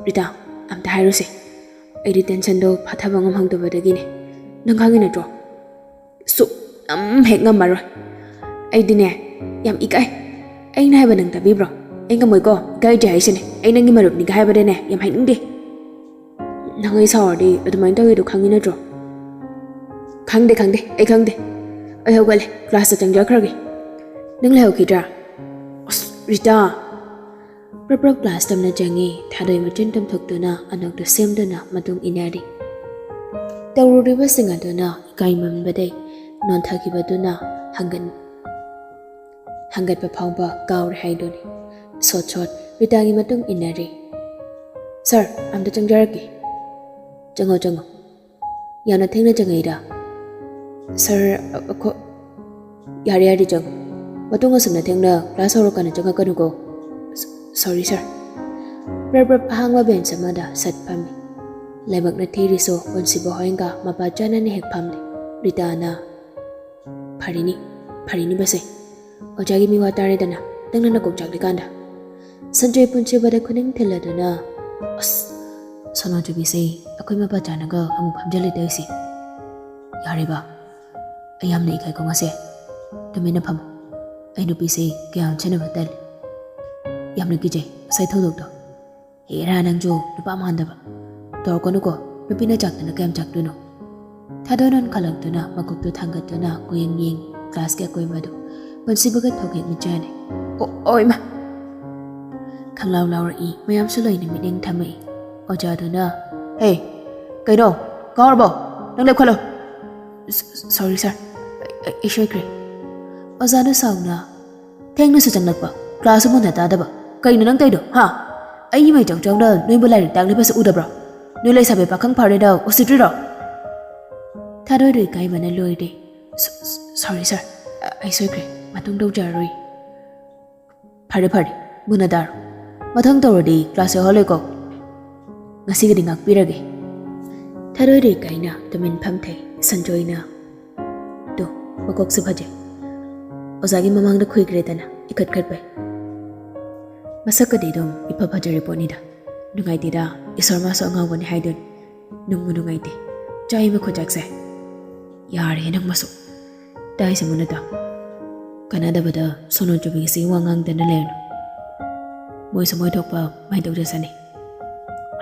ꯔꯤꯇꯥ, ꯑꯝꯇ ꯍꯥꯏꯔꯨꯁꯦ꯫ ꯑꯩꯗꯤ ꯇꯦꯟꯁꯟꯗꯣ ꯐꯥꯊꯕ ꯉꯝꯍꯧꯗꯕꯗꯒꯤꯅꯦ꯫ ꯅꯪ ꯈꯪꯉꯤ ꯅꯠꯇ꯭ꯔꯣ? ꯁꯨꯛꯉꯝ ꯍꯦꯛ ꯉꯝꯃꯔꯣꯏ꯫ ꯑꯩꯗꯤꯅꯦ, ꯌꯥꯝ ꯏꯀꯥꯏ꯫ ꯑꯩꯅ ꯍꯥꯏꯕ ꯅꯪ ꯇꯥꯕꯤꯕ꯭ꯔꯣ? ꯑꯩ ꯉꯝꯃꯣꯏꯀꯣ, ꯏꯀꯥꯏꯖꯩ ꯍꯥꯏꯁꯤꯅꯦ꯫ ꯑꯩ ꯅꯪꯒꯤ ꯃꯔꯨꯞꯅꯤꯒ ꯍꯥꯏꯕꯗꯅꯦ, ꯌꯥꯝ ꯍꯥꯏꯅꯤꯡꯗꯦ꯫ ꯅꯪ ꯑꯩ ꯁꯥꯎꯔꯗꯤ ꯑꯗꯨꯃꯥꯏꯅ ꯇꯧꯋꯤꯗꯣ ꯈꯪꯉꯤ ꯅꯠꯇ꯭ꯔꯣ? ꯈꯪꯗꯦ, ꯈꯪꯗꯦ, ꯑꯩ ꯈꯪꯗꯦ꯫ ꯑꯩ ꯍꯧꯒꯠꯂꯦ, ꯀ꯭ꯂꯥꯁꯇ ꯆꯪꯖꯈ꯭ꯔꯒꯦ꯫ ꯅꯪ ꯂꯩꯍꯧꯈꯤꯗ꯭ꯔꯥ? ꯑꯁ, ꯔꯤꯇꯥ! ꯄ꯭ꯔꯞ ꯄ꯭ꯔꯞ ꯀ꯭ꯂꯥꯁ ꯇꯝꯅ ꯆꯪꯉꯤ, ꯊꯥꯗꯣꯏ ꯃꯆꯤꯟ ꯇꯨꯝꯊꯣꯛꯇꯨꯅ ꯑꯅꯣꯛꯇ ꯁꯦꯝꯗꯨꯅ ꯃꯇꯨꯡ ꯏꯟꯅꯔꯤ꯫ ꯇꯧꯔꯨꯔꯤꯕꯁꯤꯡ ꯑꯗꯨꯅ ꯏꯀꯥꯏꯃꯟꯕꯗꯩ ꯅꯣꯟꯊꯈꯤꯕꯗꯨꯅ ꯍꯪꯒꯠ-, ꯍꯪꯒꯠꯄ ꯐꯥꯎꯕ ꯀꯥꯎꯔꯦ ꯍꯥꯏꯗꯨꯅꯤ꯫ ꯁꯣꯠ ꯁꯣꯠ ꯔꯤꯇꯥꯒꯤ ꯃꯇꯨꯡ ꯏꯟꯅꯔꯤ꯫ "ꯁꯥꯔ, ꯑꯝꯇ ꯆꯪꯖꯔꯛꯀꯦ꯫" "ꯆꯪꯉꯣ, ꯆꯪꯉꯣ꯫" "ꯌꯥꯝꯅ ꯊꯦꯡꯅ ꯆꯪꯉꯛꯏꯔꯥ?" "ꯁꯥꯔ, ꯑ-, ꯑꯈꯣ-, ꯌꯥꯔꯦ, ꯌꯥꯔꯦ, ꯆꯪꯉꯣ꯫ ꯃꯇꯨꯡ ꯑꯁꯨꯝꯅ ꯊꯦꯡꯅ ꯀ꯭ꯂꯥꯁ ꯍꯧꯔꯀꯥꯟꯗ ꯆꯪꯉꯛꯀꯅꯨꯀꯣ꯫" "ꯁ-, ꯁꯣꯔꯤ, ꯁꯥꯔ꯫" ꯄ꯭ꯔꯞ ꯄ꯭ꯔꯞ ꯑꯍꯥꯡꯕ ꯕꯦꯟꯆ ꯑꯃꯗ ꯁꯠ ꯐꯝꯃꯤ꯫ ꯂꯥꯏꯕꯛꯅ ꯊꯤꯔꯤꯁꯨ ꯄꯨꯟꯁꯤꯕ ꯍꯣꯏꯒ ꯃꯄꯥ ꯆꯥꯅꯅ ꯍꯦꯛ ꯐꯝꯂꯤ꯫ ꯔꯤꯇꯥꯅ, "ꯐꯔꯤꯅꯤ, ꯐꯔꯤꯅꯤ ꯕꯁꯦ꯫ ꯑꯣꯖꯥꯒꯤ ꯃꯤꯋꯥ ꯇꯥꯔꯦꯗꯅ, ꯅꯪꯅ ꯅꯀꯣꯛ ꯆꯥꯛꯂꯤꯀꯥꯟꯗ꯫" ꯁꯟꯖꯣꯏ ꯄꯨꯟꯁꯤꯕꯗ ꯈꯨꯅꯤꯡ ꯊꯤꯜꯂꯗꯨꯅ, "ꯑꯁ, ꯁꯣꯅꯣ ꯆꯨꯕꯤꯁꯦ, ꯑꯩꯈꯣꯏ ꯃꯄꯥ ꯆꯥꯅꯒ ꯑꯃꯨꯛ ꯐꯝꯖꯤꯜꯂꯦ ꯇꯧꯔꯤꯁꯦ꯫ ꯌꯥꯔꯦꯕ, ꯑꯩ ꯌꯥꯝꯅ ꯏꯀꯥꯏꯀꯣ ꯉꯁꯤ꯫ ꯇꯨꯃꯤꯟꯅ ꯐꯝꯃꯨ꯫ ꯑꯩ ꯅꯨꯄꯤꯁꯦ ꯀꯌꯥ ꯑꯣꯟꯁꯤꯟꯅꯕ ꯇꯜꯂꯤ꯫ ꯌꯥꯝꯅ ꯀꯤꯖꯩ ꯉꯁꯥꯏ ꯊꯧꯗꯣꯛꯇꯣ꯫ ꯍꯦꯔꯥ, ꯅꯪꯁꯨ ꯅꯨꯄꯥ ꯃꯥꯟꯗꯕ꯫ ꯇꯧꯔꯛꯀꯅꯨꯀꯣ, ꯅꯨꯄꯤꯅ ꯆꯥꯛꯇꯅ ꯀꯌꯥꯝ ꯆꯥꯛꯇꯣꯏꯅꯣ?" ꯊꯥꯗꯣꯏ ꯅꯣꯟꯈꯠꯂꯛꯇꯨꯅ ꯃꯀꯣꯛꯇꯨ ꯊꯥꯡꯒꯠꯇꯨꯅ ꯀꯣꯌꯦꯡ ꯌꯦꯡ ꯀ꯭ꯂꯥꯁꯀꯤ ꯑꯀꯣꯏꯕꯗꯨ꯫ ꯄꯨꯟꯁꯤꯕꯒ ꯊꯣꯛꯍꯦꯛ ꯃꯤꯠꯆꯥꯅꯩ꯫ "ꯑꯣ, ꯑꯣ, ꯏꯃꯥ!" ꯈꯪꯂꯥꯎ ꯂꯥꯎꯔꯛꯏ꯫ ꯃꯌꯥꯝꯁꯨ ꯂꯣꯏꯅ ꯃꯤꯠꯌꯦꯡ ꯊꯝꯃꯛꯏ꯫ ꯑꯣꯖꯥꯗꯨꯅ, "ꯍꯦ, ꯀꯩꯅꯣ? ꯀꯥꯎꯔꯕꯣ? ꯅꯪ ꯂꯦꯞꯈꯠꯂꯣ!" "ꯁ-, ꯁ-, ꯁꯣꯔꯤ ꯁꯥꯔ, ꯑꯩ, ꯑꯩ ꯁꯣꯏꯈ꯭ꯔꯦ꯫" ꯑꯣꯖꯥꯅ ꯁꯥꯎꯅ, "ꯊꯦꯡꯅꯁꯨ ꯆꯪꯂꯛꯄ, ꯀ꯭ꯂꯥꯁꯁꯨ ꯃꯨꯟꯅ ꯇꯥꯗꯕ, ꯀꯩꯅꯣ ꯅꯪ ꯇꯧꯏꯗꯣ, ꯍꯥ? ꯑꯩ ꯏꯃꯩ ꯆꯧ ꯆꯧꯅ ꯅꯣꯏꯕꯨ ꯂꯥꯏꯔꯤꯛ ꯇꯥꯛꯂꯤꯕꯁꯦ ꯎꯗꯕ꯭ꯔꯣ? ꯅꯣꯏ ꯂꯩꯁꯥꯕꯤ ꯄꯥꯈꯪ ꯐꯥꯔꯦꯗ ꯎꯁꯤꯠꯇ꯭ꯔꯤꯔꯣ?" ꯊꯥꯗꯣꯏꯗꯣ ꯏꯀꯥꯏꯕꯅ ꯂꯣꯏꯔꯦ꯫ "ꯁ-, ꯁ-, ꯁꯣꯔꯤ ꯁꯥꯔ, ꯑ-, ꯑꯩ ꯁꯣꯏꯈ꯭ꯔꯦ, ꯃꯇꯨꯡ ꯇꯧꯖꯔꯔꯣꯏ꯫" "ꯐꯔꯦ ꯐꯔꯦ, ꯃꯨꯟꯅ ꯇꯥꯔꯣ꯫ ꯃꯊꯪ ꯇꯧꯔꯗꯤ ꯀ꯭ꯂꯥꯁ ꯌꯥꯎꯍꯜꯂꯣꯏꯀꯣ꯫ ꯉꯁꯤꯒꯤꯗꯤ ꯉꯥꯛꯄꯤꯔꯒꯦ꯫" ꯊꯥꯗꯣꯏꯗꯣ ꯏꯀꯥꯏꯅ ꯇꯨꯃꯤꯟ ꯐꯝꯊꯩ꯫ ꯁꯟꯖꯣꯏꯅ, "ꯇꯨ, ꯃꯀꯣꯛꯁꯨ ꯐꯖꯩ꯫ ꯑꯣꯖꯥꯒꯤ ꯃꯃꯥꯡꯗ ꯈꯨꯏꯈ꯭ꯔꯦꯗꯅ, ꯏꯈꯠ ꯈꯠꯄꯩ꯫ ꯃꯁꯛꯀꯗꯤ ꯑꯗꯨꯝ ꯏꯐ ꯐꯖꯔꯤ ꯄꯣꯠꯅꯤꯗ꯫ ꯅꯨꯡꯉꯥꯏꯇꯦꯗ, ꯏꯁꯣꯔ ꯃꯥꯁꯨ ꯑꯉꯥꯎꯕꯅꯤ ꯍꯥꯏꯗꯨꯅꯤ꯫ ꯅꯨꯡꯕꯨ ꯅꯨꯡꯉꯥꯏꯇꯦ꯫ ꯆꯥꯛꯏꯕ ꯈꯨꯆꯥꯛꯁꯦ꯫ ꯌꯥꯔꯦ ꯅꯪ ꯃꯁꯨ꯫ ꯇꯥꯏꯁꯦ ꯃꯨꯟꯅ ꯇꯥꯎ꯫ ꯀꯥꯟꯅꯗꯕꯗ ꯁꯣꯅꯣ ꯆꯨꯕꯤꯁꯤ ꯋꯥ ꯉꯥꯡꯗꯅ ꯂꯩꯔꯅꯨ꯫ ꯃꯣꯏꯁꯨ ꯃꯣꯏ ꯊꯣꯛꯄ ꯃꯥꯏ ꯇꯧꯖꯁꯅꯤ꯫"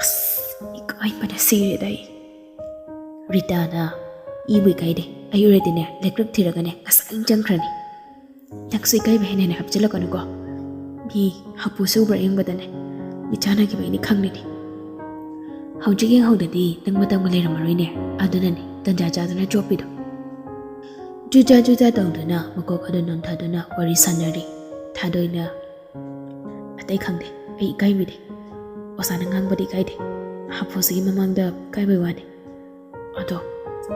ꯑꯁ, ꯏꯀꯥꯏꯕꯅ ꯁꯤꯔꯦꯗ ꯑꯩ꯫ ꯔꯤꯇꯥꯅ, "ꯏꯕꯨ ꯏꯀꯥꯏꯗꯦ꯫ ꯑꯩ ꯑꯣꯏꯔꯗꯤꯅꯦ, ꯂꯩꯀ꯭ꯔꯛ ꯊꯤꯔꯒꯅꯦ, ꯉꯁꯥꯏꯅ ꯆꯪꯈ꯭ꯔꯅꯤ꯫ ꯅꯪꯁꯨ ꯏꯀꯥꯏꯕ ꯍꯦꯟꯅ ꯍꯦꯟꯅ ꯍꯥꯞꯆꯤꯜꯂꯛꯀꯅꯨꯀꯣ꯫ ꯃꯤ ꯍꯥꯄꯨꯁꯨ ꯎꯕ꯭ꯔꯥ ꯌꯦꯡꯕꯗꯅꯦ, ꯃꯤꯠ ꯆꯥꯟꯅꯈꯤꯕꯩꯅꯤ ꯈꯪꯂꯤꯅꯤ꯫ ꯍꯧꯖꯤꯛ ꯌꯦꯡꯍꯧꯗꯗꯤ ꯅꯪ ꯃꯇꯝꯒ ꯂꯩꯔꯝꯃꯔꯣꯏꯅꯦ꯫ ꯑꯗꯨꯅꯅꯦ, ꯇꯟꯖꯥ ꯆꯥꯗꯅ ꯆꯣꯞꯄꯤꯗꯣ꯫" ꯖꯨꯖꯥ ꯖꯨꯖꯥ ꯇꯧꯗꯨꯅ ꯃꯀꯣꯛ ꯑꯗꯨ ꯅꯣꯟꯊꯗꯨꯅ ꯋꯥꯔꯤ ꯁꯥꯟꯅꯔꯤ꯫ ꯊꯥꯗꯣꯏꯅ, "ꯑꯇꯩ ꯈꯪꯗꯦ, ꯑꯩ ꯏꯀꯥꯏꯕꯤꯗꯦ꯫ ꯑꯣꯖꯥꯅ ꯉꯥꯡꯕꯗꯤ ꯏꯀꯥꯏꯗꯦ꯫ ꯍꯥꯐꯨꯁꯤꯒꯤ ꯃꯃꯥꯡꯗ ꯏꯀꯥꯏꯕꯩ ꯋꯥꯅꯤ꯫ ꯑꯗꯣ,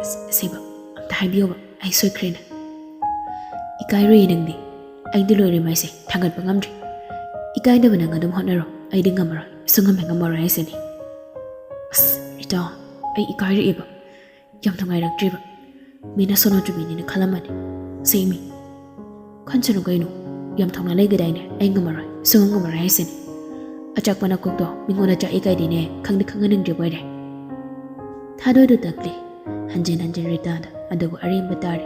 ꯁ-, ꯁꯤꯕ, ꯑꯝꯇ ꯍꯥꯏꯕꯤꯌꯣꯕ, ꯑꯩ ꯁꯣꯏꯈ꯭ꯔꯦꯅ꯫" "ꯏꯀꯥꯏꯔꯣꯏꯌꯦ ꯅꯪꯗꯤ꯫ ꯑꯩꯗꯤ ꯂꯣꯏꯔꯦ ꯃꯥꯏꯁꯦ, ꯊꯥꯡꯒꯠꯄ ꯉꯝꯗ꯭ꯔꯤ꯫ ꯏꯀꯥꯏꯗꯕ ꯅꯪ ꯑꯗꯨꯝ ꯍꯣꯠꯅꯔꯣ, ꯑꯩꯗꯤ ꯉꯝꯃꯔꯣꯏ, ꯁꯨꯡꯉꯝ ꯍꯦꯛ ꯉꯝꯃꯔꯣꯏ ꯍꯥꯏꯁꯤꯅꯤ꯫" "ꯑꯁ, ꯔꯤꯇꯥ, ꯑꯩ ꯏꯀꯥꯏꯔꯛꯑꯦꯕ꯫ ꯌꯥꯝ ꯅꯨꯡꯉꯥꯏꯔꯛꯇ꯭ꯔꯦꯕ꯫ ꯃꯤꯅ ꯁꯣꯅꯣ ꯆꯨꯕꯤꯅꯤꯅ ꯈꯜꯂꯝꯃꯅꯤ꯫ ꯁꯦ ꯃꯤ, ꯈꯟꯁꯅꯨ ꯀꯩꯅꯣ꯫ ꯌꯥꯝ ꯊꯧꯅꯥ ꯂꯩꯒꯗꯥꯏꯅꯦ, ꯑꯩ ꯉꯝꯃꯔꯣꯏ, ꯁꯨꯡꯉꯝ ꯉꯝꯃꯔꯣꯏ ꯍꯥꯏꯁꯤꯅꯤ꯫ ꯑꯆꯥꯛꯄ ꯅꯀꯣꯛꯇꯣ ꯃꯤꯉꯣꯟꯗ ꯆꯥꯛꯏ ꯀꯥꯏꯗꯤꯅꯦ, ꯈꯪꯗꯤ ꯈꯪꯍꯟꯅꯤꯡꯗ꯭ꯔꯤꯕ ꯑꯣꯏꯔꯦ꯫" ꯊꯥꯗꯣꯏꯗꯣ ꯇꯛꯂꯤ꯫ ꯍꯟꯖꯤꯟ ꯍꯟꯖꯤꯟ ꯔꯤꯇꯥꯗ ꯑꯗꯨꯕꯨ ꯑꯔꯦꯝꯕ ꯇꯥꯔꯦ꯫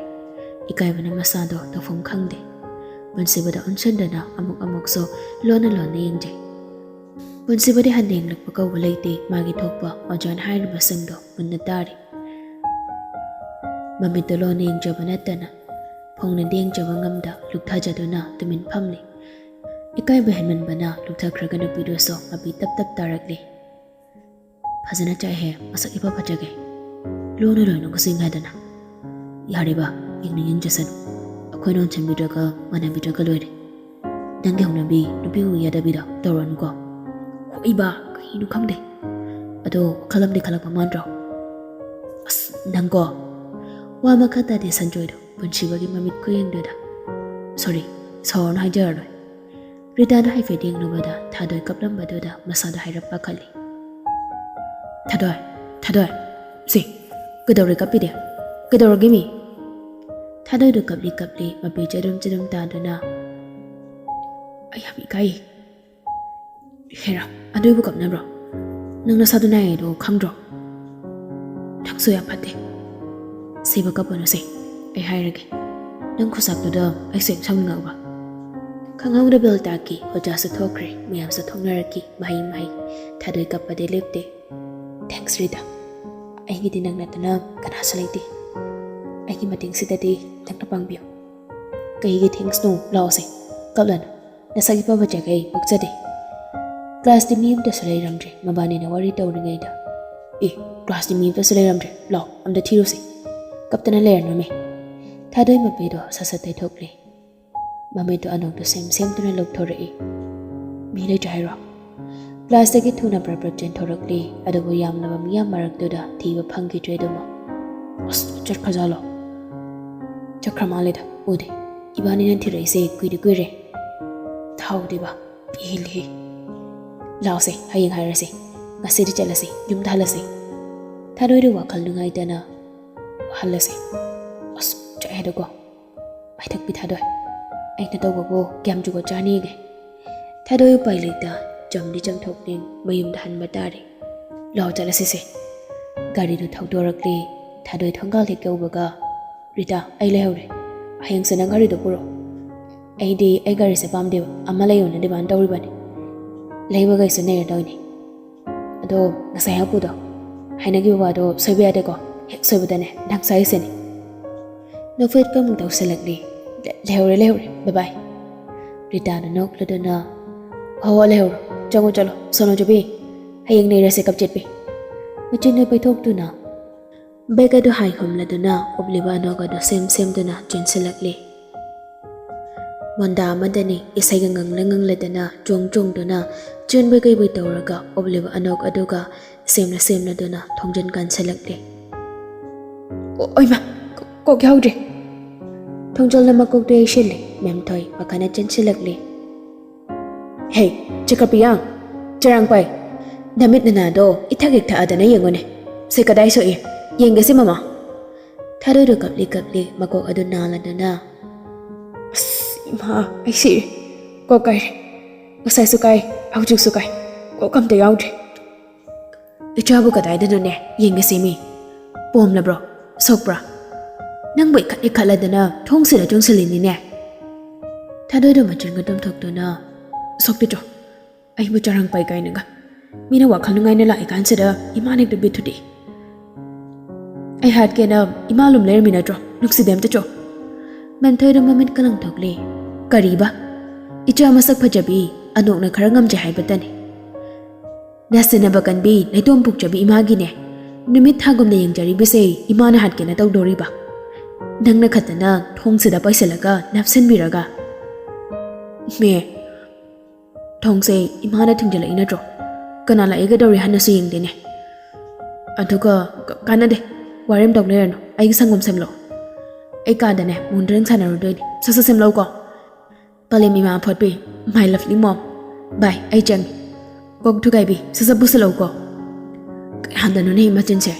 ꯏꯀꯥꯏꯕꯅ ꯃꯁꯥꯗꯣ ꯇꯧꯐꯝ ꯈꯪꯗꯦ꯫ ꯄꯨꯟꯁꯤꯕꯗ ꯑꯣꯟꯁꯤꯟꯗꯅ ꯑꯃꯨꯛ ꯑꯃꯨꯛꯁꯨ ꯂꯣꯟꯅ ꯂꯣꯟꯅ ꯌꯦꯡꯖꯩ꯫ ꯄꯨꯟꯁꯤꯕꯗꯤ ꯍꯟꯅ ꯌꯦꯡꯂꯛꯄ ꯀꯧꯕ ꯂꯩꯇꯦ, ꯃꯥꯒꯤ ꯊꯣꯛꯄ ꯑꯣꯖꯥꯅ ꯍꯥꯏꯔꯤꯕꯁꯤꯡꯗꯣ ꯃꯨꯟꯅ ꯇꯥꯔꯤ꯫ ꯃꯃꯤꯠꯇꯨ ꯂꯣꯟꯅ ꯌꯦꯡꯖꯕ ꯅꯠꯇꯅ ꯐꯣꯡꯅꯗꯤ ꯌꯦꯡꯖꯕ ꯉꯝꯗ ꯂꯨꯛꯊꯖꯗꯨꯅ ꯇꯨꯃꯤꯟ ꯐꯝꯂꯤ꯫ ꯏꯀꯥꯏꯕ ꯍꯦꯟꯃꯟꯕꯅ ꯂꯨꯛꯊꯈ꯭ꯔꯒ ꯅꯨꯄꯤꯗꯨꯁꯨ ꯃꯄꯤ ꯇꯞ ꯇꯞ ꯇꯥꯔꯛꯂꯤ꯫ "ꯐꯖꯅ ꯆꯥꯏꯍꯦ, ꯃꯁꯛ ꯏꯐ ꯐꯖꯒꯩ꯫ ꯂꯣꯟꯅ ꯂꯣꯏꯅ ꯈꯨꯁꯤꯡ ꯍꯥꯏꯗꯅ꯫ ꯌꯥꯔꯦꯕ, ꯌꯦꯡꯅꯤꯡ ꯌꯦꯡꯖꯁꯅꯨ꯫ ꯑꯩꯈꯣꯏꯅ ꯑꯣꯟꯁꯤꯟꯕꯤꯗ꯭ꯔꯒ ꯃꯥꯟꯅꯕꯤꯗ꯭ꯔꯒ ꯂꯣꯏꯔꯦ꯫ ꯅꯪꯒꯤ ꯍꯧꯅꯕꯤ ꯅꯨꯄꯤ ꯎ ꯌꯥꯗꯕꯤꯗꯣ ꯇꯧꯔꯅꯨꯀꯣ꯫" "ꯍꯣꯏꯕ, ꯀꯩꯅꯣ ꯈꯪꯗꯦ꯫ ꯑꯗꯣ ꯋꯥꯈꯜ ꯑꯃꯗꯤ ꯈꯜꯂꯛꯄ ꯃꯥꯟꯗ꯭ꯔꯣ?" "ꯑꯁ, ꯅꯪꯀꯣ, ꯋꯥ ꯃꯈꯥ ꯇꯥꯗꯦ ꯁꯟꯖꯣꯏꯗꯣ ꯄꯨꯟꯁꯤꯕꯒꯤ ꯃꯃꯤꯠ ꯈꯨꯌꯦꯡꯗꯨꯗ꯫ ꯁꯣꯔꯤ, ꯁꯥꯎꯔꯅꯨ, ꯍꯥꯏꯖꯔꯔꯣꯏ꯫" ꯔꯤꯇꯥꯗ ꯍꯥꯏꯐꯦꯠ ꯌꯦꯡꯂꯨꯕꯗ ꯊꯥꯗꯣꯏ ꯀꯞꯂꯝꯕꯗꯨꯗ ꯃꯁꯥꯗꯣ ꯍꯥꯏꯔꯞ ꯄꯥꯈꯠꯂꯤ꯫ "ꯊꯥꯗꯣꯏ, ꯊꯥꯗꯣꯏ, ꯁꯤ, ꯀꯩꯗꯧꯔꯦ ꯀꯞꯄꯤꯗꯤ? ꯀꯩꯗꯧꯔꯒꯦ ꯃꯤ?" ꯊꯥꯗꯣꯏꯗꯣ ꯀꯞꯂꯤ ꯀꯞꯂꯤ ꯃꯄꯤ ꯆꯔꯨꯝ ꯆꯔꯨꯝ ꯇꯥꯗꯨꯅ, "ꯑꯩ ꯌꯥꯝ ꯏꯀꯥꯏꯌꯦ꯫" "ꯍꯦꯔꯥ, ꯑꯗꯨꯏꯕꯨ ꯀꯞꯅꯕ꯭ꯔꯣ? ꯅꯪ ꯅꯁꯥꯗꯣ ꯅꯥꯏ ꯍꯥꯏꯗꯣ ꯈꯪꯗ꯭ꯔꯣ? ꯅꯪꯁꯨ ꯌꯥꯝ ꯐꯠꯇꯦ꯫ ꯁꯤꯕ ꯀꯞꯄꯅꯨꯁꯦ, ꯑꯩ ꯍꯥꯏꯔꯒꯦ꯫ ꯅꯪ ꯈꯨꯁꯥꯛꯇꯨꯗ ꯑꯩꯁꯨ ꯍꯦꯛ ꯁꯥꯎꯅꯤꯡꯉꯛꯑꯕ꯫" ꯈꯪꯍꯧꯗ bell ꯇꯥꯈꯤ, ꯑꯣꯖꯥꯁꯨ ꯊꯣꯛꯈ꯭ꯔꯦ, ꯃꯌꯥꯝꯁꯨ ꯊꯣꯛꯅꯔꯛꯈꯤ꯫ ꯃꯍꯩ ꯃꯍꯩ ꯊꯥꯗꯣꯏ ꯀꯞꯄꯗꯤ ꯂꯦꯞꯇꯦ꯫ "Thanks, ꯔꯤꯇꯥ꯫ ꯑꯩꯒꯤꯗꯤ ꯅꯪ ꯅꯠꯇꯅ ꯀꯅꯥꯁꯨ ꯂꯩꯇꯦ꯫ ꯑꯩꯒꯤ ꯃꯇꯦꯡꯁꯤꯗꯗꯤ ꯅꯪꯅ ꯄꯥꯡꯕꯤꯌꯨ꯫" "ꯀꯩꯒꯤ thanks ꯅꯣ? ꯂꯥꯛꯑꯣꯁꯦ, ꯀꯞꯂꯅꯨ꯫ ꯅꯁꯛ ꯏꯐ ꯐꯖꯈꯩ ꯄꯛꯆꯗꯦ꯫" Class ꯇ ꯃꯤ ꯑꯃꯇꯁꯨ ꯂꯩꯔꯝꯗ꯭ꯔꯦ꯫ ꯃꯕꯥꯅꯤꯅ ꯋꯥꯔꯤ ꯇꯧꯔꯤꯉꯩꯗ, "ꯑꯦ, class ꯇ ꯃꯤ ꯑꯃꯇꯁꯨ ꯂꯩꯔꯝꯗ꯭ꯔꯦ꯫ ꯂꯥꯛꯑꯣ, ꯑꯝꯇ ꯊꯤꯔꯨꯁꯦ꯫" "ꯀꯞꯇꯅ ꯂꯩꯔꯅꯨꯅꯦ꯫" ꯊꯥꯗꯣꯏ ꯃꯄꯤꯗꯣ ꯁꯠ ꯁꯠ ꯇꯩꯊꯣꯛꯂꯦ꯫ ꯃꯃꯤꯠꯇꯣ ꯑꯅꯣꯛꯇꯣ ꯁꯦꯝ ꯁꯦꯝꯗꯨꯅ ꯂꯧꯊꯣꯔꯛꯏ꯫ "ꯃꯤ ꯂꯩꯇ꯭ꯔꯦ ꯍꯥꯏꯔꯣ?" Class ꯇꯒꯤ ꯊꯨꯅ ꯄ꯭ꯔꯞ ꯄ꯭ꯔꯞ ꯆꯦꯟꯊꯣꯔꯛꯂꯤ꯫ ꯑꯗꯨꯕꯨ ꯌꯥꯝꯂꯕ ꯃꯤꯌꯥꯝ ꯃꯔꯛꯇꯨꯗ ꯊꯤꯕ ꯐꯪꯈꯤꯗ꯭ꯔꯦ ꯑꯗꯨꯃꯛ꯫ "ꯑꯁ, ꯆꯠꯈ꯭ꯔꯖꯥꯠꯂꯣ?" "ꯆꯠꯈ꯭ꯔ ꯃꯥꯜꯂꯦꯗ, ꯎꯗꯦ꯫ ꯏꯕꯥꯅꯤꯅ ꯊꯤꯔꯛꯏꯁꯦ ꯀꯨꯏꯗꯤ ꯀꯨꯏꯔꯦ꯫ ꯊꯥꯎꯗꯤꯕ, ꯄꯦꯜꯂꯦꯍꯦ꯫ ꯂꯥꯛꯑꯣꯁꯦ, ꯍꯌꯦꯡ ꯍꯥꯏꯔꯁꯦ꯫ ꯉꯁꯤꯗꯤ ꯆꯠꯂꯁꯤ, ꯌꯨꯝꯗ ꯍꯜꯂꯁꯤ꯫" ꯊꯥꯗꯣꯏꯗꯣ ꯋꯥꯈꯜ ꯅꯨꯡꯉꯥꯏꯇꯅ, "ꯍꯜꯂꯁꯤ꯫" "ꯑꯁ, ꯆꯠꯂꯦꯗꯀꯣ꯫ ꯃꯥꯏꯊꯛꯄꯤ ꯊꯥꯗꯣꯏ, ꯑꯩꯅ ꯇꯧꯕꯕꯨ ꯀꯌꯥꯝ ꯖꯨꯒꯣꯠ ꯆꯥꯅꯤꯒꯦ?" ꯊꯥꯗꯣꯏ ꯎꯄꯥꯏ ꯂꯩꯇ ꯆꯝꯗꯤ ꯆꯝꯊꯣꯛꯅꯤꯡ ꯃꯌꯨꯝꯗ ꯍꯟꯕ ꯇꯥꯔꯦ꯫ "ꯂꯥꯛꯑꯣ, ꯆꯠꯂꯁꯤꯁꯦ꯫" ꯒꯥꯔꯤꯗꯨ ꯊꯧꯗꯣꯔꯛꯂꯦ꯫ ꯊꯥꯗꯣꯏ ꯊꯣꯡꯒꯥꯜ ꯍꯦꯛ ꯌꯧꯕꯒ, "ꯔꯤꯇꯥ, ꯑꯩ ꯂꯩꯍꯧꯔꯦ꯫ ꯍꯌꯦꯡꯁꯦ ꯅꯪ ꯒꯥꯔꯤꯗꯣ ꯄꯨꯔꯛꯑꯣ꯫ ꯑꯩꯗꯤ ꯑꯩ ꯒꯥꯔꯤꯁꯦ ꯄꯥꯝꯗꯦꯕ, ꯑꯃ ꯂꯩꯌꯣꯅ demand ꯇꯧꯔꯤꯕꯅꯤ꯫ ꯂꯩꯕꯈꯩꯁꯨ ꯅꯩꯔꯗꯧꯅꯤ꯫ ꯑꯗꯣ ꯉꯁꯥꯏ ꯍꯥꯄꯨꯗꯣ, ꯍꯥꯏꯅꯈꯤꯕ ꯋꯥꯗꯣ ꯁꯣꯏꯕ ꯌꯥꯗꯦꯀꯣ꯫ ꯍꯦꯛ ꯁꯣꯏꯕꯗꯅꯦ ꯅꯪ ꯆꯥꯏꯁꯤꯅꯤ꯫" ꯅꯣꯛꯐꯦꯠꯀ ꯑꯃꯨꯛ ꯇꯧꯁꯜꯂꯛꯂꯤ꯫ "ꯂꯩꯍꯧꯔꯦ, ꯂꯩꯍꯧꯔꯦ, ꯕꯥꯏ ꯕꯥꯏ꯫" ꯔꯤꯇꯥꯅ ꯅꯣꯛꯂꯗꯨꯅ, "ꯍꯣ ꯍꯣ, ꯂꯩꯍꯧꯔꯣ, ꯆꯪꯉꯣ ꯆꯠꯂꯣ, ꯁꯣꯅꯣꯖꯨꯕꯤ, ꯍꯌꯦꯡ ꯅꯩꯔꯁꯦ ꯀꯞꯆꯦꯠꯄꯤ꯫ ꯃꯆꯤꯟꯗꯨ ꯄꯩꯊꯣꯛꯇꯨꯅ ꯕꯦꯛ ꯑꯗꯨ ꯍꯥꯏ ꯍꯨꯝꯂꯗꯨꯅ ꯎꯞꯂꯤꯕ ꯑꯅꯣꯛ ꯑꯗꯨ ꯁꯦꯝ ꯁꯦꯝꯗꯨꯅ ꯆꯦꯟꯁꯤꯜꯂꯛꯂꯤ꯫ ꯃꯣꯟꯗꯥ ꯑꯃꯗꯅꯤ ꯏꯁꯩꯒ ꯉꯪꯂ ꯉꯪꯂꯗꯅ ꯆꯣꯡ ꯆꯣꯡꯗꯨꯅ ꯆꯦꯟꯕꯣꯏ ꯀꯩꯕꯣꯏ ꯇꯧꯔꯒ ꯎꯞꯂꯤꯕ ꯑꯅꯣꯛ ꯑꯗꯨꯒ ꯁꯦꯝꯂ ꯁꯦꯝꯂꯗꯨꯅ ꯊꯣꯡꯖꯤꯟ ꯀꯥꯟꯁꯤꯜꯂꯛꯂꯤ꯫ "ꯑꯣ, ꯑꯣꯏꯃ, ꯀꯣꯛ ꯌꯥꯎꯗ꯭ꯔꯦ!" ꯊꯣꯡꯖꯤꯜꯅ ꯃꯀꯣꯛꯇꯨ ꯌꯩꯁꯤꯜꯂꯤ꯫ ꯃꯦꯝꯊꯣꯏ ꯄꯥꯈꯠꯅ ꯆꯦꯟꯁꯤꯜꯂꯛꯂꯤ꯫ "ꯍꯦ, ꯆꯀ꯭ꯔꯄꯤꯌꯥꯡ, ꯆꯔꯥꯡꯄꯥꯏ, ꯅꯃꯤꯠ ꯅꯅꯥꯗꯣ ꯏꯊꯛ ꯍꯦꯛ ꯊꯛꯑꯗꯅ ꯌꯦꯡꯉꯨꯅꯦ꯫ ꯁꯦ, ꯀꯗꯥꯏ ꯁꯣꯛꯏ? ꯌꯦꯡꯒꯦꯁꯦ, ꯃꯃꯥ꯫" ꯊꯥꯗꯣꯏꯗꯨ ꯀꯞꯂꯤ ꯀꯞꯂꯤ ꯃꯀꯣꯛ ꯑꯗꯨ ꯅꯥꯜꯂꯗꯨꯅ, "ꯑꯁ, ꯏꯃꯥ, ꯑꯩ ꯁꯤꯔꯦ꯫ ꯀꯣꯛ ꯀꯥꯏꯔꯦ꯫ ꯉꯁꯥꯏꯁꯨ ꯀꯥꯏ, ꯍꯧꯖꯤꯛꯁꯨ ꯀꯥꯏ꯫ ꯀꯣꯛ ꯑꯝꯇ ꯌꯥꯎꯗ꯭ꯔꯦ꯫" "ꯏꯆꯥꯕꯨ ꯀꯗꯥꯏꯗꯅꯣꯅꯦ ꯌꯦꯡꯒꯦꯁꯦ ꯃꯤ? ꯄꯣꯝꯂꯕ꯭ꯔꯣ? ꯁꯣꯛꯄ꯭ꯔꯥ? ꯅꯪꯕꯨ ꯏꯈꯠ ꯏꯈꯠꯂꯗꯅ ꯊꯣꯡꯁꯤꯗ ꯆꯪꯁꯤꯜꯂꯤꯅꯤꯅꯦ꯫" ꯊꯥꯗꯣꯏꯗꯨ ꯃꯆꯤꯟꯒ ꯇꯨꯝꯊꯣꯛꯇꯨꯅ, "ꯁꯣꯛꯇꯦ ꯆꯣ꯫ ꯑꯩꯕꯨ ꯆꯔꯥꯡ ꯄꯥꯏ ꯀꯥꯏꯅꯒ꯫ ꯃꯤꯅ ꯋꯥꯈꯜ ꯅꯨꯡꯉꯥꯏꯅ ꯂꯥꯛꯏꯀꯥꯟꯁꯤꯗ ꯏꯃꯥꯅ ꯍꯦꯛꯇ ꯕꯤꯠ ꯊꯨꯗꯦꯛꯏ꯫ ꯑꯩ ꯍꯥꯠꯀꯦꯅ ꯏꯃꯥ ꯂꯨꯝ ꯂꯩꯔꯝꯃꯤ ꯅꯠꯇ꯭ꯔꯣ? ꯅꯨꯡꯁꯤꯗꯦ ꯑꯝꯇ ꯆꯣ꯫" ꯃꯦꯝꯊꯣꯏꯗꯨ ꯃꯃꯤꯠ ꯀꯂꯪ ꯊꯣꯛꯂꯤ꯫ "ꯀꯔꯤꯕ? ꯏꯆꯥ ꯃꯁꯛ ꯐꯖꯕꯤ, ꯑꯅꯣꯛꯅ ꯈꯔ ꯉꯝꯖꯩ ꯍꯥꯏꯕꯇꯅꯤ꯫ ꯅꯁꯦꯟꯅꯕ ꯀꯟꯕꯤ, ꯅꯥꯏꯇꯣꯝ ꯄꯣꯛꯆꯕꯤ ꯏꯃꯥꯒꯤꯅꯦ ꯅꯨꯃꯤꯠ ꯊꯥꯒꯨꯝꯅ ꯌꯦꯡꯖꯔꯤꯕꯁꯦ ꯏꯃꯥꯅ ꯍꯥꯠꯀꯦꯅ ꯇꯧꯗꯣꯔꯤꯕ? ꯅꯪꯅ ꯈꯛꯇꯅ ꯊꯣꯡꯁꯤꯗ ꯄꯥꯏꯁꯤꯜꯂꯒ ꯅꯞꯁꯤꯟꯕꯤꯔꯒ?" "ꯃꯦ, ꯊꯣꯡꯁꯦ ꯏꯃꯥꯅ ꯊꯤꯡꯖꯤꯜꯂꯛꯏ ꯅꯠꯇ꯭ꯔꯣ? ꯀꯅꯥ ꯂꯥꯛꯏꯒꯗꯧꯔꯤ ꯍꯥꯟꯅꯁꯨ ꯌꯦꯡꯗꯦꯅꯦ꯫ ꯑꯗꯨꯒ ꯀ-, ꯀꯥꯟꯅꯗꯦ, ꯋꯥꯔꯦꯝ ꯇꯧ ꯂꯩꯔꯅꯨ, ꯑꯩꯒꯤ ꯁꯪꯒꯣꯝ ꯁꯦꯝꯂꯛꯑꯣ꯫ ꯑꯩ ꯀꯥꯗꯅꯦ ꯃꯣꯟꯗ꯭ꯔꯪ ꯁꯥꯟꯅꯔꯨꯗꯣꯏꯅꯦ, ꯁꯠ ꯁꯠ ꯁꯦꯝꯂꯛꯎꯀꯣ꯫ ꯄꯂꯦꯝ ꯏꯃꯥ ꯑꯐꯣꯠꯄꯤ, my lovely mom꯫ ꯕꯥꯏ, ꯑꯩ ꯆꯪꯉꯤ꯫ ꯀꯣꯛ ꯊꯨꯒꯥꯏꯕꯤ, ꯁꯠ ꯁꯠ ꯄꯨꯁꯜꯂꯛꯎꯀꯣ꯫" ꯀꯌꯥꯗꯅꯣꯅꯦ ꯃꯆꯤꯟꯁꯦ?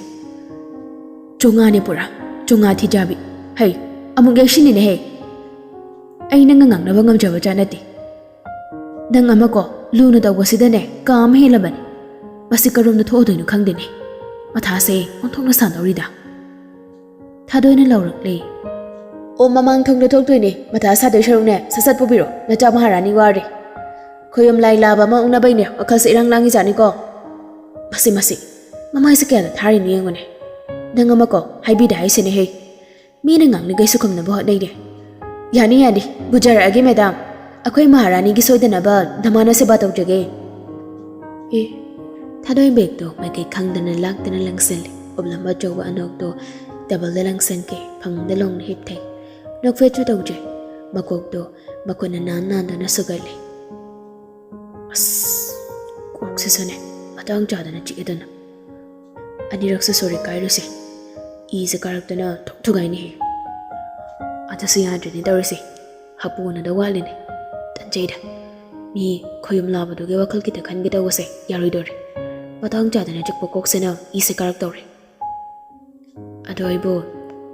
ꯆꯣꯉꯥꯅꯦ ꯄꯨꯔꯥ, ꯆꯣꯉꯥ ꯊꯤꯖꯥꯕꯤ꯫ ꯍꯩ, ꯑꯃꯨꯛ ꯌꯩꯁꯤꯟꯅꯤꯅꯦꯍꯦ꯫ ꯑꯩ ꯅꯪꯒ ꯉꯥꯡꯅꯕ ꯉꯝꯖꯕ ꯖꯥꯠ ꯅꯠꯇꯦ꯫ ꯅꯪ ꯑꯃꯀꯣ ꯂꯨꯅ ꯇꯧꯕꯁꯤꯗꯅꯦ ꯀꯥ ꯑꯃ ꯍꯦꯜꯂꯕꯅꯤ꯫ ꯃꯁꯤ ꯀꯔꯣꯝꯗ ꯊꯣꯛꯑꯗꯣꯏꯅꯣ ꯈꯪꯗꯦꯅꯦ꯫ ꯃꯊꯥꯁꯦ ꯑꯣꯟꯊꯣꯛꯅ ꯁꯥꯗꯧꯔꯤꯗ꯫ ꯊꯥꯗꯣꯏꯅ ꯂꯥꯎꯔꯛꯂꯦ꯫ "ꯑꯣ, ꯃꯃꯥꯡ ꯊꯣꯡꯗ ꯊꯣꯛꯇꯣꯏꯅꯦ꯫ ꯃꯊꯥ ꯁꯥꯗꯣꯏ ꯁꯔꯨꯛꯅꯦ ꯁꯠ ꯁꯠ ꯄꯨꯕꯤꯔꯣ꯫ ꯅꯆꯥ ꯃꯍꯥꯔꯥꯅꯤ ꯋꯥꯔꯦ꯫ ꯈꯣꯏꯌꯨꯝ ꯂꯥꯏ ꯂꯥꯕ ꯑꯃ ꯎꯅꯕꯩꯅꯦ ꯋꯥꯈꯜꯁꯦ ꯏꯔꯥꯡ ꯂꯥꯡꯉꯤꯖꯥꯠꯅꯤꯀꯣ꯫ ꯃꯁꯤ, ꯃꯁꯤ, ꯃꯃꯥꯏꯁꯦ ꯀꯌꯥꯗ ꯊꯥꯔꯤꯅꯣ ꯌꯦꯡꯉꯨꯅꯦ꯫ ꯅꯪ ꯑꯃꯀꯣ ꯍꯥꯏꯕꯤꯗꯦ ꯍꯥꯏꯁꯤꯅꯦꯍꯦ꯫ ꯃꯤꯅ ꯉꯥꯡꯂꯤꯈꯩꯁꯨ ꯈꯨꯝꯅꯕ ꯍꯣꯠꯅꯩꯅꯦ꯫ ꯌꯥꯅꯤ, ꯌꯥꯅꯤ, ꯄꯨꯖꯔꯛꯑꯒꯦ, ꯃꯦꯗꯥꯝ꯫ ꯑꯩꯈꯣꯏ ꯃꯍꯥꯔꯥꯅꯤꯒꯤ ꯁꯣꯏꯗꯅꯕ ꯅꯃꯥꯅ ꯁꯦꯕꯥ ꯇꯧꯖꯒꯦ꯫ ꯑꯦ, ꯊꯥꯗꯣꯏ ꯕꯦꯒꯇꯣ ꯃꯥꯏꯀꯩ ꯈꯪꯗꯅ ꯂꯥꯛꯇꯅ ꯂꯪꯁꯤꯜꯂꯤ꯫ ꯎꯞꯂꯝꯕ ꯑꯆꯧꯕ ꯑꯅꯣꯛꯇꯣ ꯇꯦꯕꯜꯗ ꯂꯪꯁꯤꯟꯈꯤ꯫ ꯐꯃꯨꯡꯗ ꯂꯣꯡꯅ ꯍꯤꯞꯊꯩ꯫ ꯅꯣꯛꯐꯦꯠꯁꯨ ꯇꯧꯗ꯭ꯔꯦ꯫ ꯃꯀꯣꯛꯇꯣ ꯃꯈꯨꯠꯅ ꯅꯥꯟ ꯅꯥꯟꯗꯅ ꯁꯨꯒꯠꯂꯤ꯫ ꯑꯁ, ꯀꯣꯛꯁꯤꯁꯨꯅꯦ, ꯃꯇꯥꯡ ꯆꯥꯗꯅ ꯆꯤꯛꯑꯦꯗꯅ꯫ ꯑꯅꯤꯔꯛꯁꯨ ꯁꯣꯔꯤ ꯀꯥꯏꯔꯨꯁꯦ꯫ ꯏꯁꯦ ꯀꯥꯔꯛꯇꯅ ꯊꯣꯛ ꯊꯨꯒꯥꯏꯅꯤꯍꯦ꯫ ꯑꯗꯨꯁꯨ ꯌꯥꯗ꯭ꯔꯦꯅꯦ ꯇꯧꯔꯤꯁꯦ꯫ ꯍꯥꯄꯨꯅꯗ ꯋꯥꯠꯂꯤꯅꯦ꯫ ꯇꯟꯖꯩꯗ꯫ ꯃꯤ ꯈꯣꯌꯨꯝ ꯂꯥꯕꯗꯨꯒꯤ ꯋꯥꯈꯜ ꯈꯤꯇ ꯈꯟꯒꯦ ꯇꯧꯕꯁꯦ ꯌꯥꯔꯣꯏꯗꯧꯔꯦ꯫ ꯃꯇꯥꯡ ꯆꯥꯗꯅ ꯆꯤꯛꯄ ꯀꯣꯛꯁꯤꯅ ꯏꯁꯦ ꯀꯥꯔꯛꯇꯧꯔꯦ꯫ ꯑꯗꯣ ꯑꯩꯕꯨ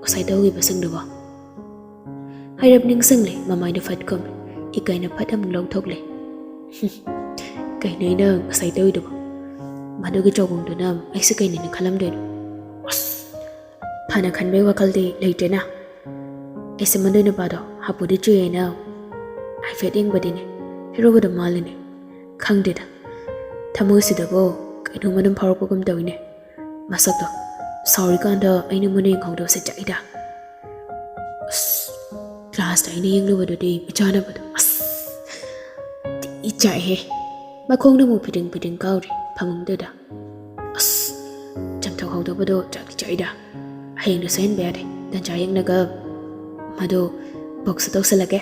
ꯉꯁꯥꯏ ꯇꯧꯈꯤꯕꯁꯤꯡꯗꯨꯕꯣ? ꯍꯥꯏꯔꯞ ꯅꯤꯡꯁꯤꯡꯂꯦ, ꯃꯃꯥꯏꯗꯨ ꯐꯠ ꯈꯨꯝꯃꯤ꯫ ꯏꯀꯥꯏꯅ ꯐꯠ ꯑꯃꯨꯛ ꯂꯧꯊꯣꯛꯂꯦ꯫ ꯀꯩꯅꯣ ꯑꯩꯅ ꯉꯁꯥꯏ ꯇꯧꯔꯤꯗꯨꯕꯣ? ꯃꯗꯨꯒꯤ ꯆꯥꯎꯕꯪꯗꯨꯅ ꯑꯩꯁꯦ ꯀꯩꯅꯦꯅ ꯈꯜꯂꯝꯗꯣꯏꯅꯣ? ꯑꯁ! ꯐꯅ ꯈꯟꯕꯩ ꯋꯥꯈꯜꯗꯤ ꯂꯩꯇ꯭ꯔꯦꯅ꯫ ꯑꯩꯁꯦ ꯃꯗꯨꯏ ꯅꯨꯄꯥꯗꯣ ꯍꯥꯄꯨꯗꯤ ꯆꯨꯏꯌꯦꯅ ꯍꯥꯏꯐꯦꯠ ꯌꯦꯡꯕꯗꯤꯅꯦ, ꯍꯦꯔꯣꯒꯗꯣ ꯃꯥꯜꯂꯤꯅꯦ꯫ ꯈꯪꯗꯦꯗ, ꯊꯃꯣꯏꯁꯤꯗꯕꯨ ꯀꯩꯅꯣꯝ ꯑꯗꯨꯝ ꯐꯥꯎꯔꯛꯄꯒꯨꯝ ꯇꯧꯏꯅꯦ꯫ ꯃꯁꯛꯇꯣ ꯁꯥꯎꯔꯤꯀꯥꯟꯗ ꯑꯩꯅ ꯃꯨꯟꯅ ꯌꯦꯡꯍꯧꯗꯕꯁꯦ ꯆꯥꯛꯏꯗ꯫ ꯑꯁ, ꯀ꯭ꯂꯥꯁꯇ ꯑꯩꯅ ꯌꯦꯡꯂꯨꯕꯗꯨꯗꯤ ꯃꯤꯆꯥꯟꯅꯕꯗꯣ꯫ ꯑꯁ, ꯊꯤ ꯆꯥꯛꯏꯍꯦ꯫ ꯃꯈꯣꯡꯅ ꯑꯃꯨꯛ ꯐꯤꯗꯤꯡ ꯐꯤꯗꯤꯡ ꯀꯥꯎꯔꯤ ꯐꯃꯨꯡꯗꯨꯗ꯫ ꯑꯁ, ꯆꯥꯝꯊꯣꯛꯍꯧꯗꯕꯗꯣ ꯆꯥꯛꯇꯤ ꯆꯥꯛꯏꯗ꯫ ꯍꯌꯦꯡꯗꯣ ꯁꯣꯏꯍꯟꯕ ꯌꯥꯗꯦ꯫ ꯇꯟꯖꯥ ꯌꯦꯡꯂꯒ ꯃꯗꯨ ꯕꯣꯛꯁꯇ ꯇꯧꯁꯤꯜꯂꯒꯦ꯫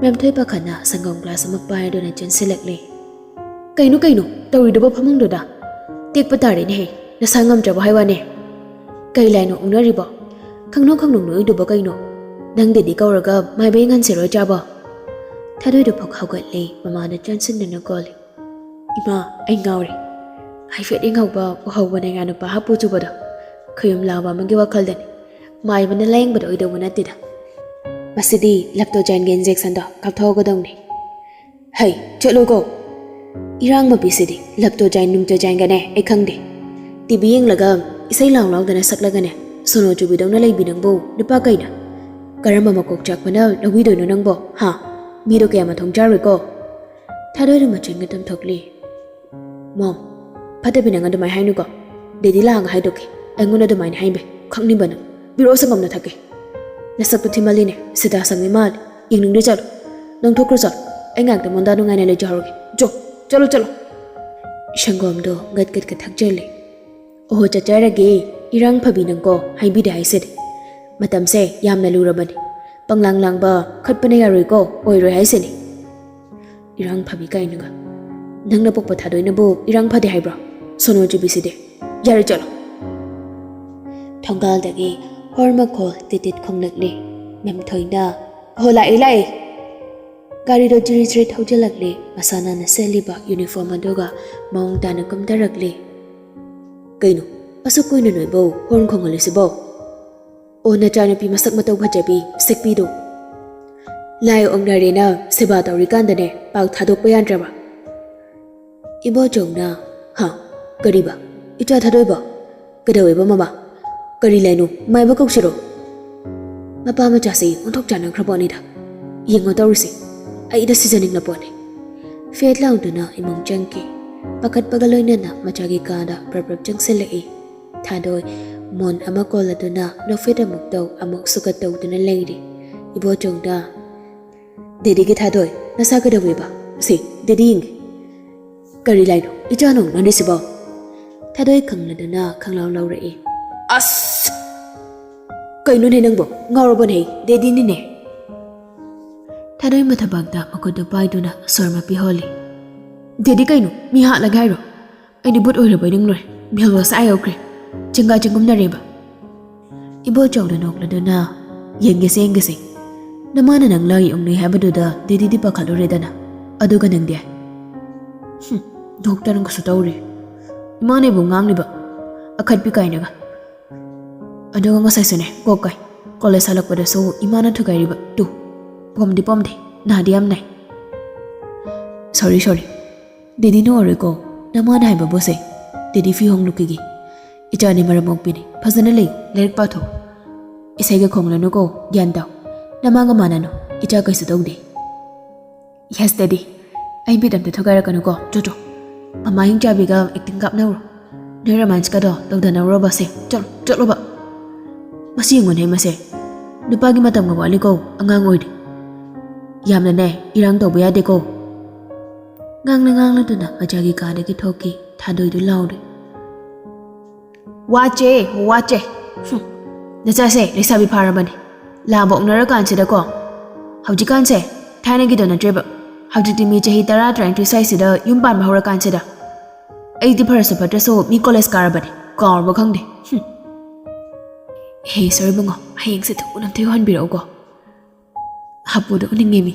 ꯃꯦꯝꯊꯣꯏ ꯄꯥꯈꯠꯅ ꯁꯪꯒꯣꯝ ꯒ꯭ꯂꯥꯁ ꯑꯃ ꯄꯥꯏꯗꯨꯅ ꯆꯦꯟꯁꯤꯜꯂꯛꯂꯦ꯫ ꯀꯩꯅꯣ, ꯀꯩꯅꯣ ꯇꯧꯔꯤꯗꯨꯕꯣ ꯐꯃꯨꯡꯗꯨꯗ? ꯇꯦꯛꯄ ꯇꯥꯔꯦꯅꯦꯍꯦ, ꯅꯁꯥ ꯉꯝꯗ꯭ꯔꯕꯣ ꯍꯥꯏ ꯋꯥꯅꯦ? ꯀꯩ ꯂꯥꯏꯅꯣ ꯎꯅꯔꯤꯕꯣ? ꯈꯪꯅꯧ ꯈꯪꯅꯧ ꯅꯣꯛꯏꯗꯨꯕꯣ ꯀꯩꯅꯣ? ꯅꯪꯗꯗꯤ ꯀꯧꯔꯒ ꯃꯥꯏꯕ ꯌꯦꯡꯍꯟꯁꯤꯔꯣ ꯏꯆꯥꯕꯣ? ꯊꯥꯗꯣꯏꯗꯨ ꯐꯛ ꯍꯧꯒꯠꯂꯦ, ꯃꯃꯥꯗ ꯆꯦꯟꯁꯤꯟꯗꯨꯅ ꯀꯣꯜꯂꯤ꯫ ꯏꯃꯥ, ꯑꯩ ꯉꯥꯎꯔꯦ꯫ ꯍꯥꯏꯐꯦꯠ ꯌꯦꯡꯍꯧꯕ ꯎꯍꯧꯕꯅꯦ ꯉꯥ ꯅꯨꯄꯥ ꯍꯥꯞꯄꯨ ꯆꯨꯕꯗꯣ꯫ ꯈꯌꯨꯝ ꯂꯥꯎꯕ ꯑꯃꯒꯤ ꯋꯥꯈꯜꯗꯅꯤ꯫ ꯃꯥꯏꯕꯅ ꯂꯥꯌꯦꯡꯕꯗ ꯑꯣꯏꯗꯧꯕ ꯅꯠꯇꯦꯗ꯫ ꯃꯁꯤꯗꯤ ꯂꯦꯞꯇꯣꯖꯥꯏꯟꯒꯤ ꯏꯟꯖꯦꯛꯁꯟꯗꯣ ꯀꯥꯞꯊꯣꯛꯍꯧꯒꯗꯧꯅꯤ꯫ ꯍꯩ, ꯆꯠꯂꯣꯀꯣ꯫ ꯏꯔꯥꯡ ꯃꯄꯤꯁꯤꯗꯤ ꯂꯦꯞꯇꯣꯖꯥꯏꯟ ꯅꯨꯡꯇꯣꯖꯥꯏꯟꯒꯅꯦ ꯑꯩ ꯈꯪꯗꯦ꯫ ꯇꯤꯚꯤ ꯌꯦꯡꯂꯒ ꯏꯁꯩ ꯂꯥꯎ ꯂꯥꯎꯗꯅ ꯁꯛꯂꯒꯅꯦ ꯁꯣꯅꯣ ꯆꯨꯕꯤꯗꯧꯅ ꯂꯩꯕꯤ ꯅꯪꯕꯨ ꯅꯨꯄꯥ ꯀꯩꯅ? ꯀꯔꯝꯕ ꯃꯀꯣꯛ ꯆꯥꯛꯄꯅ ꯂꯧꯕꯤꯗꯣꯏꯅꯣ ꯅꯪꯕꯣ? ꯍꯥ? ꯃꯤꯗꯣ ꯀꯌꯥ ꯃꯊꯣꯡ ꯆꯥꯔꯣꯏꯀꯣ꯫ ꯊꯥꯗꯣꯏꯗꯨ ꯃꯆꯤꯟꯒ ꯇꯝꯊꯣꯛꯂꯤ꯫ ꯃꯣꯝ, ꯐꯠꯇꯕꯤ ꯅꯪ ꯑꯗꯨꯃꯥꯏꯅ ꯍꯥꯏꯅꯨꯀꯣ꯫ ꯗꯦꯗꯤ ꯂꯥꯛꯑꯒ ꯍꯥꯏꯗꯣꯛꯀꯦ꯫ ꯑꯩꯉꯣꯟꯗ ꯑꯗꯨꯃꯥꯏꯅ ꯍꯥꯏꯕ ꯈꯪꯅꯤꯡꯕ ꯅꯪ꯫ ꯄꯤꯔꯛꯑꯣ, ꯁꯪꯒꯣꯝꯗꯣ ꯊꯛꯀꯦ꯫ ꯅꯁꯛꯇꯨ ꯊꯤꯃꯜꯂꯤꯅꯦ, ꯁꯤꯗꯥ ꯁꯪꯕꯤ ꯃꯥꯜꯂꯦ꯫ ꯌꯦꯡꯅꯤꯡꯗ꯭ꯔꯦ, ꯆꯠꯂꯣ꯫ ꯅꯪ ꯊꯣꯛꯈ꯭ꯔꯣ, ꯆꯠꯂꯣ꯫ ꯑꯩ ꯉꯥꯏꯍꯥꯛꯇ ꯃꯣꯟꯗꯥ ꯅꯨꯡꯉꯥꯏꯅ ꯂꯩꯖꯍꯧꯔꯒꯦ꯫ ꯆꯣ, ꯆꯠꯂꯣ, ꯆꯠꯂꯣ꯫ ꯁꯪꯒꯣꯝꯗꯣ ꯒꯠ ꯒꯠꯀ ꯊꯛꯆꯜꯂꯦ꯫ ꯑꯣꯍꯣ, ꯆꯠꯆꯔꯒꯦ꯫ ꯏꯔꯥꯡ ꯐꯕꯤ ꯅꯪꯀꯣ, ꯍꯥꯏꯕꯤꯔꯦ ꯍꯥꯏꯁꯤꯗꯤ꯫ ꯃꯇꯝꯁꯦ ꯌꯥꯝꯅ ꯂꯨꯔꯕꯅꯤ꯫ ꯄꯪꯂꯥꯡ ꯂꯥꯡꯕ ꯈꯠꯄꯅ ꯌꯥꯔꯣꯏꯀꯣ, ꯑꯣꯏꯔꯣꯏ ꯍꯥꯏꯁꯤꯅꯤ꯫ ꯏꯔꯥꯡ ꯐꯕꯤ ꯀꯥꯏꯅꯒ꯫ ꯅꯪꯅ ꯄꯣꯛꯄ ꯊꯥꯗꯣꯏꯅꯕꯨ ꯏꯔꯥꯡ ꯐꯗꯦ ꯍꯥꯏꯕ꯭ꯔꯣ? ꯁꯣꯅꯣ ꯆꯨꯕꯤꯁꯤꯗꯤ꯫ ꯌꯥꯔꯦ, ꯆꯠꯂꯣ꯫ ꯊꯣꯡꯒꯥꯜꯗꯒꯤ ꯍꯣꯔ ꯃꯈꯣꯜ ꯇꯤꯠ ꯇꯤꯠ ꯈꯣꯡꯂꯛꯂꯦ꯫ ꯃꯦꯝꯊꯣꯏꯅ, "ꯍꯣ, ꯂꯥꯛꯑꯦ, ꯂꯥꯛꯑꯦ!" ꯒꯥꯔꯤꯗꯣ ꯆꯤꯔꯤ ꯆꯤꯔꯤ ꯊꯧꯖꯤꯜꯂꯛꯂꯦ꯫ ꯃꯁꯥ ꯅꯥꯟꯅ ꯁꯦꯠꯂꯤꯕ ꯌꯨꯅꯤꯐꯣꯔꯝ ꯑꯗꯨꯒ ꯃꯑꯣꯡ ꯇꯥꯅ ꯀꯨꯝꯊꯔꯛꯂꯦ꯫ "ꯀꯩꯅꯣ, ꯑꯁꯨꯛ ꯀꯨꯏꯅ ꯅꯣꯏꯕꯧ ꯍꯣꯔꯟ ꯈꯣꯡꯍꯜꯂꯤꯁꯤꯕꯣ?" "ꯑꯣ, ꯅꯆꯥꯅꯨꯄꯤ ꯃꯁꯛ ꯃꯇꯧ ꯐꯖꯕꯤ, ꯄꯤꯁꯛꯄꯤꯗꯣ꯫ ꯂꯥꯏ ꯑꯣꯛꯅꯔꯦꯅ ꯁꯦꯕꯥ ꯇꯧꯔꯤꯀꯥꯟꯗꯅꯦ ꯄꯥꯎ ꯊꯥꯗꯣꯛꯄ ꯌꯥꯗ꯭ꯔꯕ?" ꯏꯕꯣꯆꯧꯅ, "ꯍꯥ? ꯀꯔꯤꯕ? ꯏꯆꯥ ꯊꯥꯗꯣꯏꯕ? ꯀꯩꯗꯧꯋꯦꯕ ꯃꯃꯥ? ꯀꯔꯤ ꯂꯥꯏꯅꯣ? ꯃꯥꯏꯕ ꯀꯧꯁꯤꯔꯣ?" ꯃꯄꯥ ꯃꯆꯥꯁꯤ ꯑꯣꯟꯊꯣꯛ ꯆꯥꯟꯅꯈ꯭ꯔ ꯄꯣꯠꯅꯤꯗ꯫ ꯌꯦꯡꯉꯣ ꯇꯧꯔꯤꯁꯤ, ꯑꯩꯗ ꯁꯤꯖꯅꯤꯡꯂ ꯄꯣꯠꯅꯤ꯫ ꯐꯦꯠ ꯂꯥꯎꯗꯨꯅ ꯏꯃꯨꯡ ꯆꯪꯈꯤ꯫ ꯄꯥꯈꯠꯄꯒ ꯂꯣꯏꯅꯅ ꯃꯆꯥꯒꯤ ꯀꯥꯗ ꯄ꯭ꯔꯞ ꯄ꯭ꯔꯞ ꯆꯪꯁꯤꯜꯂꯛꯏ꯫ ꯊꯥꯗꯣꯏ ꯃꯣꯟ ꯑꯃ ꯀꯣꯜꯂꯗꯨꯅ ꯅꯣꯛꯐꯦꯠ ꯑꯃꯨꯛ ꯇꯧ ꯑꯃꯨꯛ ꯁꯨꯒꯠ ꯇꯧꯗꯨꯅ ꯂꯩꯔꯤ꯫ ꯏꯕꯣꯆꯧꯅ, "ꯗꯦꯗꯤꯒꯤ ꯊꯥꯗꯣꯏ, ꯅꯁꯥ ꯀꯩꯗꯧꯋꯦꯕ? ꯁꯤ, ꯗꯦꯗꯤ ꯌꯦꯡꯒꯦ꯫ ꯀꯔꯤ ꯂꯥꯏꯅꯣ? ꯏꯆꯥꯅꯣ ꯅꯪꯒꯤꯁꯤꯕꯣ?" ꯊꯥꯗꯣꯏ ꯈꯪꯂꯗꯨꯅ ꯈꯪꯂꯥꯎ ꯂꯥꯎꯔꯛꯏ꯫ "ꯑꯁ! ꯀꯩꯅꯣꯅꯦ ꯅꯪꯕꯣ? ꯉꯥꯎꯔꯕꯅꯦ? ꯗꯦꯗꯤꯅꯤꯅꯦ!" ꯊꯥꯗꯣꯏ ꯃꯊꯕꯥꯛꯇ ꯃꯈꯨꯠꯇꯨ ꯄꯥꯏꯗꯨꯅ ꯁꯣꯔ ꯃꯄꯤ ꯍꯣꯜꯂꯤ꯫ "ꯗꯦꯗꯤ ꯀꯩꯅꯣ? ꯃꯤ ꯍꯥꯠꯂꯒꯦ ꯍꯥꯏꯔꯣ? ꯑꯩꯗꯤ ꯚꯨꯠ ꯑꯣꯏꯔꯕꯣꯏ ꯅꯤꯡꯂꯨꯔꯦ꯫ ꯃꯤꯍꯨꯜ ꯋꯥꯁꯛ ꯑꯥ ꯌꯧꯈ꯭ꯔꯦ꯫ ꯆꯤꯡꯒꯥ ꯆꯤꯡꯒꯨꯝꯅꯔꯦꯕ꯫" ꯏꯕꯣꯆꯧꯅ ꯅꯣꯛꯂꯗꯨꯅ, "ꯌꯦꯡꯒꯦꯁꯦ, ꯌꯦꯡꯒꯦꯁꯦ꯫ ꯅꯃꯥꯅ ꯅꯪ ꯂꯥꯏ ꯑꯣꯛꯅꯩ ꯍꯥꯏꯕꯗꯨꯗ ꯗꯦꯗꯤꯗꯤ ꯄꯥꯈꯠꯂꯨꯔꯦꯗꯅ꯫ ꯑꯗꯨꯒ ꯅꯪꯗꯤ?" "ꯍꯨꯝ, ꯗꯣꯛꯇꯔꯅꯒꯁꯨ ꯇꯧꯔꯤ꯫ ꯏꯃꯥꯅ ꯑꯩꯕꯨ ꯉꯥꯡꯂꯤꯕ꯫ ꯑꯈꯠꯄꯤ ꯀꯥꯏꯅꯒ꯫ ꯑꯗꯨꯒ ꯉꯁꯥꯏꯁꯨꯅꯦ, ꯀꯣꯛ ꯀꯥꯏ꯫ ꯀꯣꯂꯦꯖ ꯍꯜꯂꯛꯄꯗꯁꯨ ꯏꯃꯥꯅ ꯊꯨꯒꯥꯏꯔꯤꯕ꯫ ꯇꯨ, ꯄꯣꯝꯗꯤ ꯄꯣꯝꯗꯦ, ꯅꯥꯗꯤ ꯌꯥꯝ ꯅꯥꯏ꯫ ꯁꯣꯔꯤ, ꯁꯣꯔꯤ꯫ ꯗꯦꯗꯤ ꯅꯣꯛꯑꯔꯣꯏꯀꯣ꯫ ꯅꯃꯥꯅ ꯍꯥꯏꯕꯕꯨꯁꯦ꯫ ꯗꯦꯗꯤ ꯐꯤ ꯍꯣꯡꯂꯨꯈꯤꯒꯦ꯫ ꯏꯆꯥꯅꯤ ꯃꯔꯝ ꯃꯣꯛꯄꯤꯅꯤ꯫ ꯐꯖꯅ ꯂꯩꯌꯨ, ꯂꯥꯏꯔꯤꯛ ꯄꯥꯊꯣꯛꯎ꯫ ꯏꯁꯩꯒ ꯈꯣꯡꯂꯅꯨꯀꯣ, ꯒ꯭ꯌꯥꯟ ꯇꯥꯎ꯫ ꯅꯃꯥꯒ ꯃꯥꯟꯅꯅꯨ, ꯏꯆꯥ ꯀꯩꯁꯨ ꯇꯧꯗꯦ꯫ Yes, daddy. ꯑꯩ ꯕꯤꯠ ꯑꯝꯇ ꯊꯨꯒꯥꯏꯔꯛꯀꯅꯨꯀꯣ, ꯆꯣ, ꯆꯣ꯫ ꯃꯃꯥ ꯍꯤꯡꯆꯥꯕꯤꯒ ꯑꯦꯛꯇꯤꯡ ꯀꯥꯞꯅꯧꯔꯣ꯫ ꯅꯣꯏ ꯔꯣꯃꯥꯟꯁꯀꯗꯣ ꯇꯧꯗꯅꯧꯔꯣꯕ, ꯁꯦ, ꯆꯠꯂꯣ, ꯆꯠꯂꯣꯕ꯫ ꯃꯁꯤ ꯌꯦꯡꯉꯨꯅꯦ ꯃꯁꯦ, ꯅꯨꯄꯥꯒꯤ ꯃꯇꯝꯒ ꯋꯥꯠꯂꯤꯀꯣ, ꯑꯉꯥꯡ ꯑꯣꯏꯔꯤ꯫ ꯌꯥꯝꯅꯅꯦ ꯏꯔꯥꯡ ꯇꯧꯕ ꯌꯥꯗꯦꯀꯣ꯫ ꯉꯥꯡꯅ ꯉꯥꯡꯅꯗꯨꯅ ꯃꯆꯥꯒꯤ ꯀꯥꯗꯒꯤ ꯊꯣꯛꯈꯤ꯫ ꯊꯥꯗꯣꯏꯗꯨ ꯂꯥꯎꯔꯤ꯫ ꯋꯥꯠꯆꯦ, ꯋꯥꯠꯆꯦ꯫ ꯍꯨꯝ, ꯅꯆꯥꯁꯦ ꯂꯩꯁꯥꯕꯤ ꯐꯥꯔꯕꯅꯦ꯫ ꯂꯥꯕ ꯑꯣꯛꯅꯔꯀꯥꯟꯁꯤꯗꯀꯣ꯫ ꯍꯧꯖꯤꯛꯀꯥꯟꯁꯦ ꯊꯥꯏꯅꯒꯤꯗꯣ ꯅꯠꯇ꯭ꯔꯦꯕ꯫ ꯍꯧꯖꯤꯛꯇꯤ ꯃꯤ ꯆꯍꯤ ꯇꯔꯥ, ꯇꯔꯥꯅꯤꯊꯣꯏ ꯁ꯭ꯋꯥꯏꯁꯤꯗ ꯌꯨꯝ ꯄꯥꯟꯕ ꯍꯧꯔꯀꯥꯟꯁꯤꯗ꯫ ꯑꯩꯗꯤ ꯐꯔꯁꯨ ꯐꯠꯇ꯭ꯔꯁꯨ ꯃꯤ ꯀꯣꯂꯦꯖ ꯀꯥꯔꯕꯅꯦ, ꯀꯥꯎꯔꯕ ꯈꯪꯗꯦ꯫ ꯍꯨꯝ꯫ ꯍꯦ, ꯁꯣꯔꯤ ꯏꯕꯨꯡꯉꯣ, ꯍꯌꯦꯡꯁꯦ ꯊꯨꯅ ꯑꯝꯇ ꯌꯧꯍꯟꯕꯤꯔꯛꯎꯀꯣ꯫ ꯍꯥꯄꯨꯗ ꯎꯅꯤꯡꯉꯦ ꯃꯤ꯫